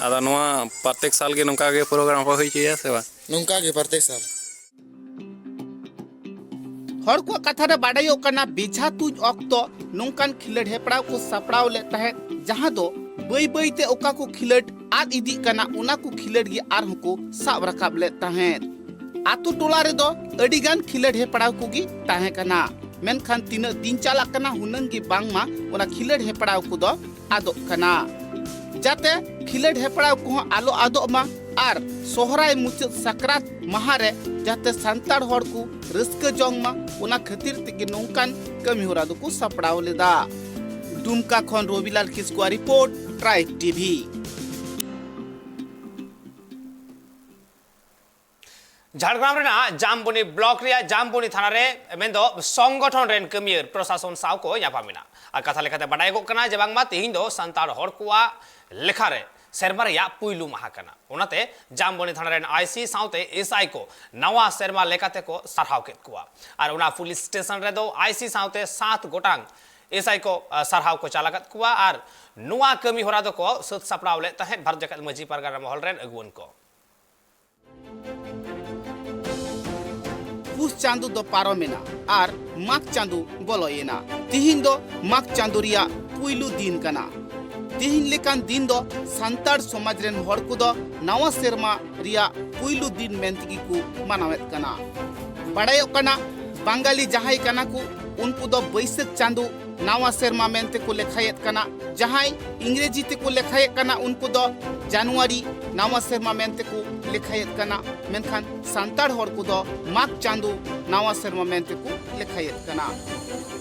ᱟᱫᱚ ᱱᱚᱣᱟ ᱯᱨᱚᱛᱮᱠ ᱥᱟᱞ ᱜᱮ ᱱᱚᱝᱠᱟ ᱜᱮ ᱯᱨᱳᱜᱨᱟᱢ ᱯᱮ ᱦᱩᱭ ᱦᱚᱪᱚᱭᱟ ᱥᱮ ᱵᱟᱝ? ᱱᱚᱝᱠᱟ ᱜᱮ ᱯᱨᱚᱛᱮᱠ ᱥᱟᱞ᱾ ᱦᱚᱲ ᱠᱚᱣᱟᱜ ᱠᱟᱛᱷᱟ ᱨᱮ ᱵᱟᱰᱟᱭᱚᱜ ᱠᱟᱱᱟ, ᱵᱮᱡᱷᱟ ᱛᱩᱧ ᱚᱠᱛᱚ ᱱᱚᱝᱠᱟᱱ ᱠᱷᱮᱞᱳᱰ ᱦᱮᱯᱨᱟᱣ ᱠᱚ ᱥᱟᱯᱲᱟᱣ ᱞᱮᱫ ᱛᱟᱦᱮᱸᱫ, ᱡᱟᱦᱟᱸ ᱫᱚ ᱵᱟᱹᱭ ᱵᱟᱹᱭ ᱛᱮ ᱚᱠᱟ ᱠᱚ ᱠᱷᱮᱞᱳᱰ ᱟᱫ ᱤᱫᱤᱜ ᱠᱟᱱᱟ, ᱚᱱᱟ ᱠᱚ ᱠᱷᱮᱞᱳᱰ ᱜᱮ ᱟᱨᱦᱚᱸ ᱠᱚ ᱥᱟᱵ ᱨᱟᱠᱟᱵ ᱞᱮᱫ ᱛᱟᱦᱮᱸᱫ᱾ ᱟᱛᱳ ᱴᱚᱞᱟ ᱨᱮᱫᱚ ᱟᱹᱰᱤ ᱜᱟᱱ ᱠᱷᱮᱞᱳᱰ ᱦᱮᱯᱨᱟᱣ ᱠᱚᱜᱮ ᱛᱟᱦᱮᱸ ᱠᱟᱱᱟ, ᱢᱮᱱᱠᱷᱟᱱ ᱛᱤᱱᱟᱹᱜ ᱫᱤᱱ ᱪᱟᱞᱟᱜ ᱠᱟᱱᱟ, ᱦᱩᱱᱟᱹᱝ ᱜᱮ ᱵᱟᱝᱢᱟ ᱚᱱᱟ ᱠᱷᱮᱞᱳᱰ ᱦᱮᱯᱨᱟᱣ ᱠᱚᱫᱚ ᱟᱫᱚᱜ ᱠᱟᱱᱟ᱾ ᱡᱟᱛᱮ ᱠᱷᱮᱞᱳᱰ ᱦᱮᱯᱨᱟᱣ ᱠᱚᱦᱚᱸ ᱟᱞᱚ ᱟᱫᱚᱜ ᱢᱟ ᱟᱨ ᱥᱚᱦᱨᱟᱭ ᱢᱩᱪᱟᱹᱫ ᱥᱟᱠᱨᱟᱛ ᱢᱟᱦᱟ ᱨᱮ ᱡᱟᱛᱮ ᱥᱟᱱᱛᱟᱲ ᱦᱚᱲ ᱠᱚ ᱨᱟᱹᱥᱠᱟᱹ ᱡᱚᱝ ᱢᱟ, ᱚᱱᱟ ᱠᱷᱟᱹᱛᱤᱨ ᱛᱮᱜᱮ ᱱᱚᱝᱠᱟᱱ ᱠᱟᱹᱢᱤ ᱦᱚᱨᱟ ᱫᱚᱠᱚ ᱥᱟᱯᱲᱟᱣ ᱞᱮᱫᱟ᱾ ᱰᱩᱢᱠᱟ ᱠᱷᱚᱱ ᱨᱚᱵᱤᱞᱟᱞ ᱠᱤᱥᱠᱩᱣᱟᱜ ᱨᱤᱯᱳᱨᱴ, ᱴᱨᱟᱭᱤᱵᱽ ᱴᱤᱵᱷᱤ᱾ ᱡᱷᱟᱲᱜᱨᱟᱢ ᱨᱮᱱᱟᱜ ᱡᱟᱢᱵᱚᱱᱤ ᱵᱞᱚᱠ ᱨᱮᱭᱟᱜ ᱡᱟᱢᱵᱚᱱᱤ ᱛᱷᱟᱱᱟ ᱨᱮ ᱢᱮᱱᱫᱚ ᱥᱚᱝᱜᱚᱴᱷᱚᱱ ᱨᱮᱱ ᱠᱟᱹᱢᱤᱭᱟᱹ ᱯᱨᱚᱥᱟᱥᱚᱱ ᱥᱟᱶ ᱠᱚ ᱧᱟᱯᱟᱢ ᱮᱱᱟ᱾ ᱟᱨ ᱠᱟᱛᱷᱟ ᱞᱮᱠᱟᱛᱮ ᱵᱟᱰᱟᱭᱚᱜᱚᱜ ᱠᱟᱱᱟ ᱡᱮ ᱵᱟᱝᱢᱟ ᱛᱮᱦᱮᱧ ᱫᱚ ᱥᱟᱱᱛᱟᱲ ᱦᱚᱲ ᱠᱚᱣᱟᱜ ᱞᱮᱠᱷᱟ ᱨᱮ ᱥᱮᱨᱢᱟ ᱨᱮᱭᱟᱜ ᱯᱩᱭᱞᱩ ᱢᱟᱦᱟ ᱠᱟᱱᱟ᱾ ᱚᱱᱟᱛᱮ ᱡᱟᱢᱵᱚᱱᱤ ᱛᱷᱟᱱᱟ ᱨᱮᱱ ᱟᱭᱥᱤ ᱥᱟᱶᱛᱮ ᱮᱥᱟᱭ ᱠᱚ ᱱᱟᱣᱟ ᱥᱮᱨᱢᱟ ᱞᱮᱠᱟᱛᱮ ᱠᱚ ᱥᱟᱨᱦᱟᱣ ᱠᱮᱫ ᱠᱚᱣᱟ᱾ ᱟᱨ ᱚᱱᱟ ᱯᱩᱞᱤᱥ ᱥᱴᱮᱥᱚᱱ ᱨᱮᱫᱚ ᱟᱭᱥᱤ ᱥᱟᱶᱛᱮ ᱥᱟᱛ ᱜᱚᱴᱟᱝ ᱮᱥᱟᱭ ᱠᱚ, ᱟ, ᱥᱟᱨᱦᱟᱣ ᱠᱚ ᱪᱟᱞ ᱟᱠᱟᱫ ᱠᱚᱣᱟ᱾ ᱟᱨ ᱱᱚᱣᱟ ᱠᱟᱹᱢᱤ ᱦᱚᱨᱟ ᱫᱚᱠᱚ ᱥᱟᱹᱛ ᱥᱟᱯᱲᱟᱣ ᱞᱮᱫ ᱛᱟᱦᱮᱸᱫ ᱵᱷᱟᱨᱚᱛ ᱡᱟᱠᱟᱛ ᱢᱟᱹᱡᱷᱤ ᱯᱟᱨᱜᱟᱱᱟ ᱢᱚᱦᱚᱞ ᱨᱮᱱ ᱟᱹᱜᱩᱣᱟᱹᱱ ᱠᱚ᱾ ᱯᱩᱥ ᱪᱟᱸᱫᱚ ᱫᱚ ᱯᱟᱨᱚᱢᱮᱱᱟ ᱟᱨ ᱢᱟᱜᱽ ᱪᱟᱸᱫᱚ ᱵᱚᱞᱚᱭᱮᱱᱟ᱾ ᱛᱤᱦᱤᱧ ᱫᱚ ᱢᱟᱜᱽ ᱪᱟᱸᱫᱚ ᱨᱮᱭᱟᱜ ᱯᱩᱭᱞᱩ ᱫᱤᱱ ᱠᱟᱱᱟ᱾ ᱛᱤᱦᱤᱧ ᱞᱮᱠᱟᱱ ᱫᱤᱱ ᱫᱚ ᱥᱟᱱᱛᱟᱲ ᱥᱚᱢᱟᱡᱽ ᱨᱮᱱ ᱦᱚᱲ ᱠᱚᱫᱚ ᱱᱟᱣᱟ ᱥᱮᱨᱢᱟ ᱨᱮᱭᱟᱜ ᱯᱩᱭᱞᱩ ᱫᱤᱱ ᱢᱮᱱ ᱛᱮᱜᱮ ᱠᱚ ᱢᱟᱱᱟᱣᱮᱫ ᱠᱟᱱᱟ᱾ ᱵᱟᱲᱟᱭᱚᱜ ᱠᱟᱱᱟ, ᱵᱟᱝᱜᱟᱞᱤ ᱡᱟᱦᱟᱸᱭ ᱠᱟᱱᱟ ᱠᱚ, ᱩᱱᱠᱩ ᱫᱚ ᱵᱟᱹᱭᱥᱟᱹᱠᱷ ᱪᱟᱸᱫᱚ ᱱᱟᱣᱟ ᱥᱮᱨᱢᱟ ᱢᱮᱱᱛᱮ ᱠᱚ ᱞᱮᱠᱷᱟᱭᱮᱫ ᱠᱟᱱᱟ᱾ ᱡᱟᱦᱟᱸᱭ ᱤᱝᱨᱮᱡᱤ ᱛᱮᱠᱚ ᱞᱮᱠᱷᱟᱭᱮᱫ ᱠᱟᱱᱟ, ᱩᱱᱠᱩ ᱫᱚ ᱡᱟᱱᱩᱣᱟᱨᱤ ᱱᱟᱣᱟ ᱥᱮᱨᱢᱟ ᱢᱮᱱᱛᱮ ᱠᱚ ᱞᱮᱠᱷᱟᱭᱮᱫ ᱠᱟᱱᱟ᱾ ᱢᱮᱱᱠᱷᱟᱱ ᱥᱟᱱᱛᱟᱲ ᱦᱚᱲ ᱠᱚᱫᱚ ᱢᱟᱜᱽ ᱪᱟᱸᱫᱚ ᱱᱟᱣᱟ ᱥᱮᱨᱢᱟ ᱢᱮᱱᱛᱮ ᱠᱚ ᱞᱮᱠᱷᱟᱭᱮᱫ ᱠᱟᱱᱟ᱾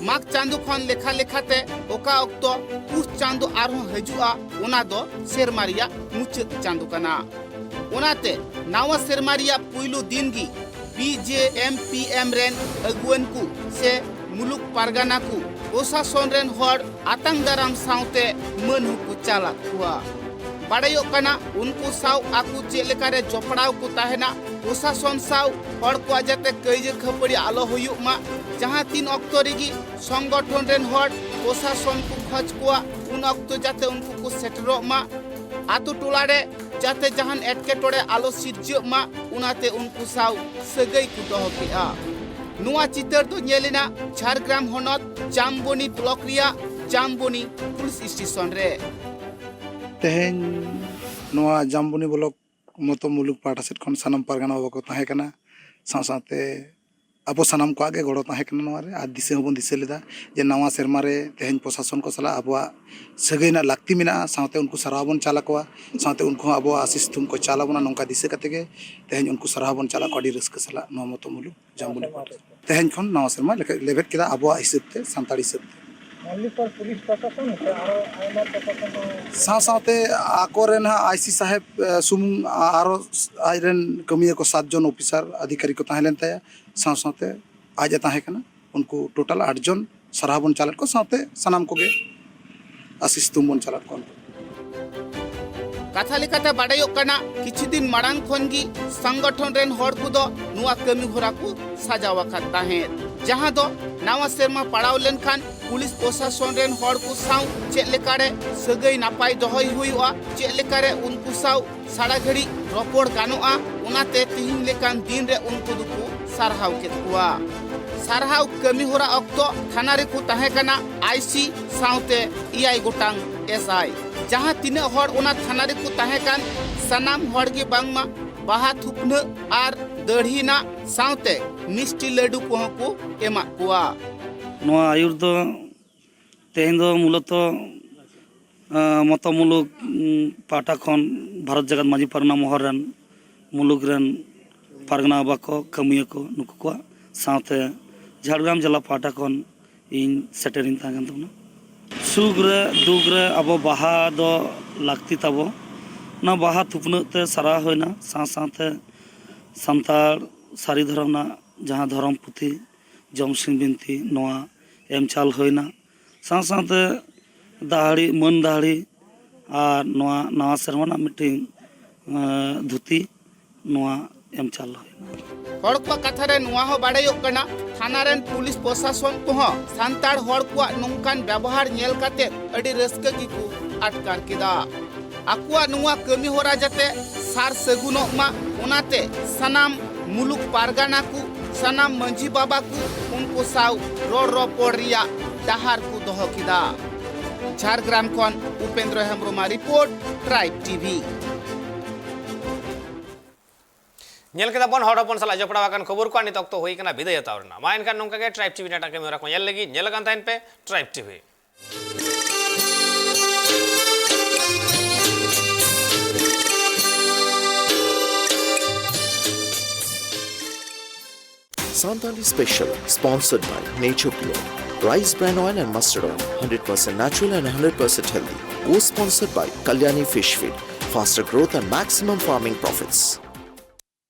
ᱢᱟᱜᱽ ᱪᱟᱸᱫᱚ ᱠᱷᱚᱱ ᱞᱮᱠᱷᱟ ᱞᱮᱠᱷᱟᱛᱮ ᱚᱠᱟ ᱚᱠᱛᱚ ᱯᱩᱥ ᱪᱟᱸᱫᱚ ᱟᱨᱦᱚᱸ ᱦᱤᱡᱩᱜᱼᱟ, ᱚᱱᱟ ᱫᱚ ᱥᱮᱨᱢᱟ ᱨᱮᱭᱟᱜ ᱢᱩᱪᱟᱹᱫ ᱪᱟᱸᱫᱚ ᱠᱟᱱᱟ᱾ ᱚᱱᱟᱛᱮ ᱱᱟᱣᱟ ᱥᱮᱨᱢᱟ ᱨᱮᱭᱟᱜ ᱯᱩᱭᱞᱩ ᱫᱤᱱ ᱜᱮ B J M P M ᱨᱮᱱ ᱟᱹᱜᱩᱣᱟᱹᱱ ᱠᱚ ᱥᱮ ᱢᱩᱞᱩᱠ ᱯᱟᱨᱜᱟᱱᱟ ᱠᱚ ᱯᱨᱚᱥᱟᱥᱚᱱ ᱨᱮᱱ ᱦᱚᱲ ᱟᱛᱟᱝ ᱫᱟᱨᱟᱢ ᱥᱟᱶᱛᱮ ᱢᱟᱹᱱ ᱦᱚᱸᱠᱚ ᱪᱟᱞᱟᱫ ᱠᱚᱣᱟ᱾ ᱵᱟᱰᱟᱭᱚᱜ ᱠᱟᱱᱟ, ᱩᱱᱠᱩ ᱥᱟᱶ ᱟᱠᱚ ᱪᱮᱫ ᱞᱮᱠᱟᱨᱮ ᱡᱚᱯᱲᱟᱣ ᱠᱚ ᱛᱟᱦᱮᱱᱟ, ᱯᱨᱚᱥᱟᱥᱚᱱ ᱥᱟᱶ ᱦᱚᱲ ᱠᱚᱣᱟᱜ ᱡᱟᱛᱮ ᱠᱟᱹᱭᱡᱟᱹ ᱠᱷᱟᱹᱯᱟᱹᱨᱤ ᱟᱞᱚ ᱦᱩᱭᱩᱜ ᱢᱟ, ᱡᱟᱦᱟᱸ ᱛᱤᱱ ᱚᱠᱛᱚ ᱨᱮᱜᱮ ᱥᱚᱝᱜᱚᱴᱷᱚᱱ ᱨᱮᱱ ᱦᱚᱲ ᱯᱨᱚᱥᱟᱥᱚᱱ ᱠᱚ ᱠᱷᱚᱡᱽ ᱠᱚᱣᱟ, ᱩᱱ ᱚᱠᱛᱚ ᱡᱟᱛᱮ ᱩᱱᱠᱩ ᱠᱚ ᱥᱮᱴᱮᱨᱚᱜ ᱢᱟ᱾ ᱟᱛᱳ ᱴᱚᱞᱟ ᱨᱮ ᱡᱟᱛᱮ ᱡᱟᱦᱟᱱ ᱮᱴᱠᱮᱴᱚᱬᱮ ᱟᱞᱚ ᱥᱤᱨᱡᱟᱹᱜ ᱢᱟ, ᱚᱱᱟᱛᱮ ᱩᱱᱠᱩ ᱥᱟᱶ ᱥᱟᱹᱜᱟᱹᱭ ᱠᱚ ᱫᱚᱦᱚ ᱠᱮᱫᱼᱟ᱾ ᱱᱚᱣᱟ ᱪᱤᱛᱟᱹᱨ ᱫᱚ ᱧᱮᱞ ᱮᱱᱟ ᱡᱷᱟᱲᱜᱨᱟᱢ ᱦᱚᱱᱚᱛ ᱡᱟᱢᱵᱚᱱᱤ ᱵᱞᱚᱠ ᱨᱮᱭᱟᱜ ᱡᱟᱢᱵᱚᱱᱤ ᱯᱩᱞᱤᱥ ᱥᱴᱮᱥᱚᱱ ᱨᱮ᱾ ᱛᱮᱦᱮᱧ ᱱᱚᱣᱟ ᱡᱟᱢᱵᱚᱱᱤ ᱵᱞᱚᱠ ᱢᱚᱛᱚ ᱢᱩᱞᱩᱠ ᱯᱟᱦᱴᱟ ᱥᱮᱫ ᱠᱷᱚᱱ ᱥᱟᱱᱟᱢ ᱯᱟᱨᱜᱟᱱᱟ ᱵᱟᱵᱟ ᱠᱚ ᱛᱟᱦᱮᱸ ᱠᱟᱱᱟ, ᱥᱟᱶ ᱥᱟᱶᱛᱮ ᱟᱵᱚ ᱥᱟᱱᱟᱢ ᱠᱚᱣᱟᱜ ᱜᱮ ᱜᱚᱲᱚ ᱛᱟᱦᱮᱸ ᱠᱟᱱᱟ ᱱᱚᱣᱟ ᱨᱮ, ᱟᱨ ᱫᱤᱥᱟᱹ ᱦᱚᱸᱵᱚᱱ ᱫᱤᱥᱟᱹ ᱞᱮᱫᱟ ᱡᱮ ᱱᱟᱣᱟ ᱥᱮᱨᱢᱟ ᱨᱮ ᱛᱮᱦᱮᱧ ᱯᱨᱚᱥᱟᱥᱚᱱ ᱠᱚ ᱥᱟᱞᱟᱜ ᱟᱵᱚᱣᱟᱜ ᱥᱟᱹᱜᱟᱹᱭ ᱨᱮᱱᱟᱜ ᱞᱟᱹᱠᱛᱤ ᱢᱮᱱᱟᱜᱼᱟ, ᱥᱟᱶᱛᱮ ᱩᱱᱠᱩ ᱥᱟᱨᱦᱟᱣ ᱵᱚᱱ ᱪᱟᱞ ᱟᱠᱚᱣᱟ, ᱥᱟᱶᱛᱮ ᱩᱱᱠᱩ ᱦᱚᱸ ᱟᱵᱚᱣᱟᱜ ᱟᱥᱤᱥ ᱛᱷᱩᱢ ᱠᱚ ᱪᱟᱞ ᱟᱵᱚᱱᱟ᱾ ᱱᱚᱝᱠᱟ ᱫᱤᱥᱟᱹ ᱠᱟᱛᱮ ᱜᱮ ᱛᱮᱦᱮᱧ ᱩᱱᱠᱩ ᱥᱟᱨᱦᱟᱣ ᱵᱚᱱ ᱪᱟᱞ ᱟᱠᱚᱣᱟ ᱟᱹᱰᱤ ᱨᱟᱹᱥᱠᱟᱹ ᱥᱟᱞᱟᱜ ᱱᱚᱣᱟ ᱢᱚᱛᱚ ᱢᱩᱞᱩᱠ ᱡᱟᱢᱵᱚᱱᱤ ᱯᱟᱦᱴᱟ ᱥᱮᱫ᱾ ᱛᱮᱦᱮᱧ ᱠᱷᱚᱱ ᱱᱟᱣᱟ ᱥᱮᱨᱢᱟ ᱞᱮᱠᱟ ᱞᱮᱵᱮᱫ ᱠᱮᱫᱟ ᱟᱵᱚᱣᱟᱜ ᱦᱤᱥᱟᱹᱵ ᱛᱮ, ᱥᱟᱱᱛᱟᱲ ᱦᱤᱥᱟᱹᱵ ᱛᱮ᱾ Only for police ᱯᱨᱚᱥᱟᱥᱚᱱ ᱥᱮ ᱟᱨᱚ ᱟᱭᱢᱟ ᱯᱨᱚᱥᱟᱥᱚᱱ ᱦᱚᱸ? ᱥᱟᱶ ᱥᱟᱶᱛᱮ ᱟᱠᱚᱨᱮᱱ ᱦᱟᱸᱜ ᱟᱭ ᱥᱤ ᱥᱟᱦᱮᱵᱽ, ᱮ, ᱥᱩᱢᱩᱝ, ᱟ-, ᱟᱨᱚ ᱟᱡᱨᱮᱱ ᱠᱟᱹᱢᱤᱭᱟᱹ ᱠᱚ ᱥᱟᱛ ᱡᱚᱱ ᱚᱯᱷᱤᱥᱟᱨ ᱟᱫᱷᱤᱠᱟᱨᱤ ᱠᱚ ᱛᱟᱦᱮᱸ ᱞᱮᱱ ᱛᱟᱭᱟ, ᱥᱟᱶ ᱥᱟᱶᱛᱮ ᱟᱡ ᱮ ᱛᱟᱦᱮᱸ ᱠᱟᱱᱟ᱾ ᱩᱱᱠᱩ ᱴᱳᱴᱟᱞ ᱟᱴ ᱡᱚᱱ ᱥᱟᱨᱦᱟᱣ ᱵᱚᱱ ᱪᱟᱞᱮᱫ ᱠᱚᱣᱟ, ᱥᱟᱶᱛᱮ ᱥᱟᱱᱟᱢ ᱠᱚᱜᱮ ᱟᱥᱤᱥ ᱛᱷᱩᱢ ᱵᱚᱱ ᱪᱟᱞᱮᱫ ᱠᱚᱣᱟ᱾ ᱠᱟᱛᱷᱟ ᱞᱮᱠᱟᱛᱮ ᱵᱟᱰᱟᱭᱚᱜ ᱠᱟᱱᱟ, ᱠᱤᱪᱷᱩ ᱫᱤᱱ ᱢᱟᱲᱟᱝ ᱠᱷᱚᱱ ᱜᱮ ᱥᱚᱝᱜᱚᱴᱷᱚᱱ ᱨᱮᱱ ᱦᱚᱲ ᱠᱚᱫᱚ ᱱᱚᱣᱟ ᱠᱟᱹᱢᱤ ᱦᱚᱨᱟ ᱠᱚ ᱥᱟᱡᱟᱣ ᱟᱠᱟᱫ ᱛᱟᱦᱮᱸᱫ, ᱡᱟᱦᱟᱸ ᱫᱚ ᱱᱟᱣᱟ ᱥᱮᱨᱢᱟ ᱯᱟᱲᱟᱣ ᱞᱮᱱᱠᱷᱟᱱ ᱯᱩᱞᱤᱥ ᱯᱨᱚᱥᱟᱥᱚᱱ ᱨᱮᱱ ᱦᱚᱲ ᱠᱚ ᱥᱟᱶ ᱪᱮᱫ ᱞᱮᱠᱟᱨᱮ ᱥᱟᱹᱜᱟᱹᱭ ᱱᱟᱯᱟᱭ ᱫᱚᱦᱚᱭ ᱦᱩᱭᱩᱜᱼᱟ, ᱪᱮᱫ ᱞᱮᱠᱟᱨᱮ ᱩᱱᱠᱩ ᱥᱟᱶ ᱥᱟᱨᱟ ᱜᱷᱟᱹᱲᱤᱡ ᱨᱚᱯᱚᱲ ᱜᱟᱱᱚᱜᱼᱟ, ᱚᱱᱟᱛᱮ ᱛᱤᱦᱤᱧ ᱞᱮᱠᱟᱱ ᱫᱤᱱ ᱨᱮ ᱩᱱᱠᱩ ᱫᱚᱠᱚ ᱥᱟᱨᱦᱟᱣ ᱠᱮᱫ ᱠᱚᱣᱟ᱾ ᱥᱟᱨᱦᱟᱣ ᱠᱟᱹᱢᱤ ᱦᱚᱨᱟ ᱚᱠᱛᱚ ᱛᱷᱟᱱᱟ ᱨᱮᱠᱚ ᱛᱟᱦᱮᱸ ᱠᱟᱱᱟ ᱟᱭ ᱥᱤ ᱥᱟᱶᱛᱮ ᱮᱭᱟᱭ ᱜᱚᱴᱟᱝ ᱮᱥ ᱟᱭ᱾ ᱡᱟᱦᱟᱸ ᱛᱤᱱᱟᱹᱜ ᱦᱚᱲ ᱚᱱᱟ ᱛᱷᱟᱱᱟ ᱨᱮᱠᱚ ᱛᱟᱦᱮᱸ ᱠᱟᱱ, ᱥᱟᱱᱟᱢ ᱦᱚᱲ ᱜᱮ ᱵᱟᱝᱢᱟ ᱵᱟᱦᱟ ᱛᱷᱩᱯᱱᱟᱹ ᱟᱨ ᱫᱟᱹᱲᱦᱤ ᱱᱟᱜ ᱥᱟᱶᱛᱮ ᱢᱤᱥᱴᱤ ᱞᱟᱹᱰᱩ ᱠᱚᱦᱚᱸ ᱠᱚ ᱮᱢᱟᱜ ᱠᱚᱣᱟ᱾ ᱱᱚᱣᱟ ᱟᱹᱭᱩᱨ ᱫᱚ ᱛᱮᱦᱮᱧ ᱫᱚ ᱢᱩᱞᱚᱛᱚ, ᱟᱸ, ᱢᱚᱛᱚ ᱢᱩᱞᱩᱠ, ᱩᱸ, ᱯᱟᱦᱴᱟ ᱠᱷᱚᱱ ᱵᱷᱟᱨᱚᱛ ᱡᱟᱠᱟᱛ ᱢᱟᱹᱡᱷᱤ ᱯᱟᱨᱜᱟᱱᱟ ᱢᱚᱦᱚᱞ ᱨᱮᱱ ᱢᱩᱞᱩᱠ ᱨᱮᱱ ᱯᱟᱨᱜᱟᱱᱟ ᱵᱟᱵᱟ ᱠᱚ, ᱠᱟᱹᱢᱤᱭᱟᱹ ᱠᱚ, ᱱᱩᱠᱩ ᱠᱚᱣᱟᱜ ᱥᱟᱶᱛᱮ ᱡᱷᱟᱲᱜᱨᱟᱢ ᱡᱮᱞᱟ ᱯᱟᱦᱴᱟ ᱠᱷᱚᱱ ᱤᱧ ᱥᱮᱴᱮᱨᱤᱧ ᱛᱟᱦᱮᱸ ᱠᱟᱱ ᱛᱟᱵᱚᱱᱟ᱾ ᱥᱩᱠ ᱨᱮ ᱫᱩᱠ ᱨᱮ ᱟᱵᱚ ᱵᱟᱦᱟ ᱫᱚ ᱞᱟᱹᱠᱛᱤ ᱛᱟᱵᱚ᱾ ᱚᱱᱟ ᱵᱟᱦᱟ ᱛᱷᱩᱯᱱᱟᱹᱜ ᱛᱮ ᱥᱟᱨᱦᱟᱣ ᱦᱩᱭᱱᱟ, ᱥᱟᱶ ᱥᱟᱶᱛᱮ ᱥᱟᱱᱛᱟᱲ ᱥᱟᱹᱨᱤ ᱫᱷᱚᱨᱚᱢ ᱨᱮᱱᱟᱜ ᱡᱟᱦᱟᱸ ᱫᱷᱚᱨᱚᱢ ᱯᱩᱛᱷᱤ ᱡᱚᱢᱥᱤᱢ ᱵᱤᱱᱛᱤ, ᱱᱚᱣᱟ ᱮᱢ ᱪᱟᱞ ᱦᱩᱭᱱᱟ᱾ ᱥᱟᱶ ᱥᱟᱶᱛᱮ ᱫᱟᱹᱦᱲᱤ, ᱢᱟᱹᱱ ᱫᱟᱹᱦᱲᱤ ᱟᱨ ᱱᱚᱣᱟ ᱱᱟᱣᱟ ᱥᱮᱨᱢᱟ ᱨᱮᱱᱟᱜ ᱢᱤᱫᱴᱤᱱ, ᱮᱸ, ᱫᱷᱩᱛᱤ, ᱱᱚᱣᱟ ᱮᱢ ᱪᱟᱞ ᱦᱩᱭᱱᱟ᱾ ᱦᱚᱲ ᱠᱚᱣᱟᱜ ᱠᱟᱛᱷᱟ ᱨᱮ ᱱᱚᱣᱟ ᱦᱚᱸ ᱵᱟᱲᱟᱭᱚᱜ ᱠᱟᱱᱟ, ᱛᱷᱟᱱᱟ ᱨᱮᱱ ᱯᱩᱞᱤᱥ ᱯᱨᱚᱥᱟᱥᱚᱱ ᱠᱚᱦᱚᱸ ᱥᱟᱱᱛᱟᱲ ᱦᱚᱲ ᱠᱚᱣᱟᱜ ᱱᱚᱝᱠᱟᱱ ᱵᱮᱵᱚᱦᱟᱨ ᱧᱮᱞ ᱠᱟᱛᱮ ᱟᱹᱰᱤ ᱨᱟᱹᱥᱠᱟᱹ ᱜᱮᱠᱚ ᱟᱴᱠᱟᱨ ᱠᱮᱫᱟ᱾ ᱟᱠᱚᱣᱟᱜ ᱱᱚᱣᱟ ᱠᱟᱹᱢᱤ ᱦᱚᱨᱟ ᱡᱟᱛᱮ ᱥᱟᱨ ᱥᱟᱹᱜᱩᱱᱚᱜ ᱢᱟ, ᱚᱱᱟᱛᱮ ᱥᱟᱱᱟᱢ ᱢᱩᱞᱩᱠ ᱯᱟᱨᱜᱟᱱᱟ ᱠᱚ, ᱥᱟᱱᱟᱢ ᱢᱟᱹᱡᱷᱤ ᱵᱟᱵᱟ ᱠᱚ ᱩᱱᱠᱩ ᱥᱟᱶ ᱨᱚᱲ ᱨᱚᱯᱚᱲ ᱨᱮᱭᱟᱜ ᱰᱟᱦᱟᱨ ᱠᱚ ᱫᱚᱦᱚ ᱠᱮᱫᱟ᱾ ᱡᱷᱟᱲᱜᱨᱟᱢ ᱠᱷᱚᱱ ᱩᱯᱮᱱᱫᱨᱚ ᱦᱮᱢᱵᱨᱚᱢᱟᱜ ᱨᱤᱯᱳᱨᱴ, ᱴᱨᱟᱭᱤᱵᱽ ᱴᱤᱵᱷᱤ᱾ ᱧᱮᱞ ᱠᱮᱫᱟ ᱵᱚᱱ ᱦᱚᱲ ᱦᱚᱯᱚᱱ ᱥᱟᱞᱟᱜ ᱡᱚᱯᱲᱟᱣ ᱟᱠᱟᱱ ᱠᱷᱚᱵᱚᱨ ᱠᱚ, ᱟᱨ ᱱᱤᱛ ᱚᱠᱛᱚ ᱦᱩᱭ ᱟᱠᱟᱱᱟ ᱵᱤᱫᱟᱹᱭ ᱦᱟᱛᱟᱣ ᱨᱮᱱᱟᱜ᱾ ᱢᱟ ᱮᱱᱠᱷᱟᱱ ᱱᱚᱝᱠᱟ ᱜᱮ ᱴᱨᱟᱭᱤᱵᱽ ᱴᱤᱵᱷᱤ ᱨᱮᱱᱟᱜ ᱮᱴᱟᱜ ᱠᱟᱹᱢᱤ ᱦᱚᱨᱟ ᱠᱚ ᱧᱮᱞ ᱞᱟᱹᱜᱤᱫ ᱧᱮᱞ ᱟᱠᱟᱱ ᱛᱟᱦᱮᱱ ᱯᱮ tribe TV. Santali Special, sponsored by Nature Pure, Rice Bran Oil and Mustard Oil, hundred percent natural and hundred percent healthy. Co-sponsored by Kalyani Fish Feed, faster growth and maximum farming profits.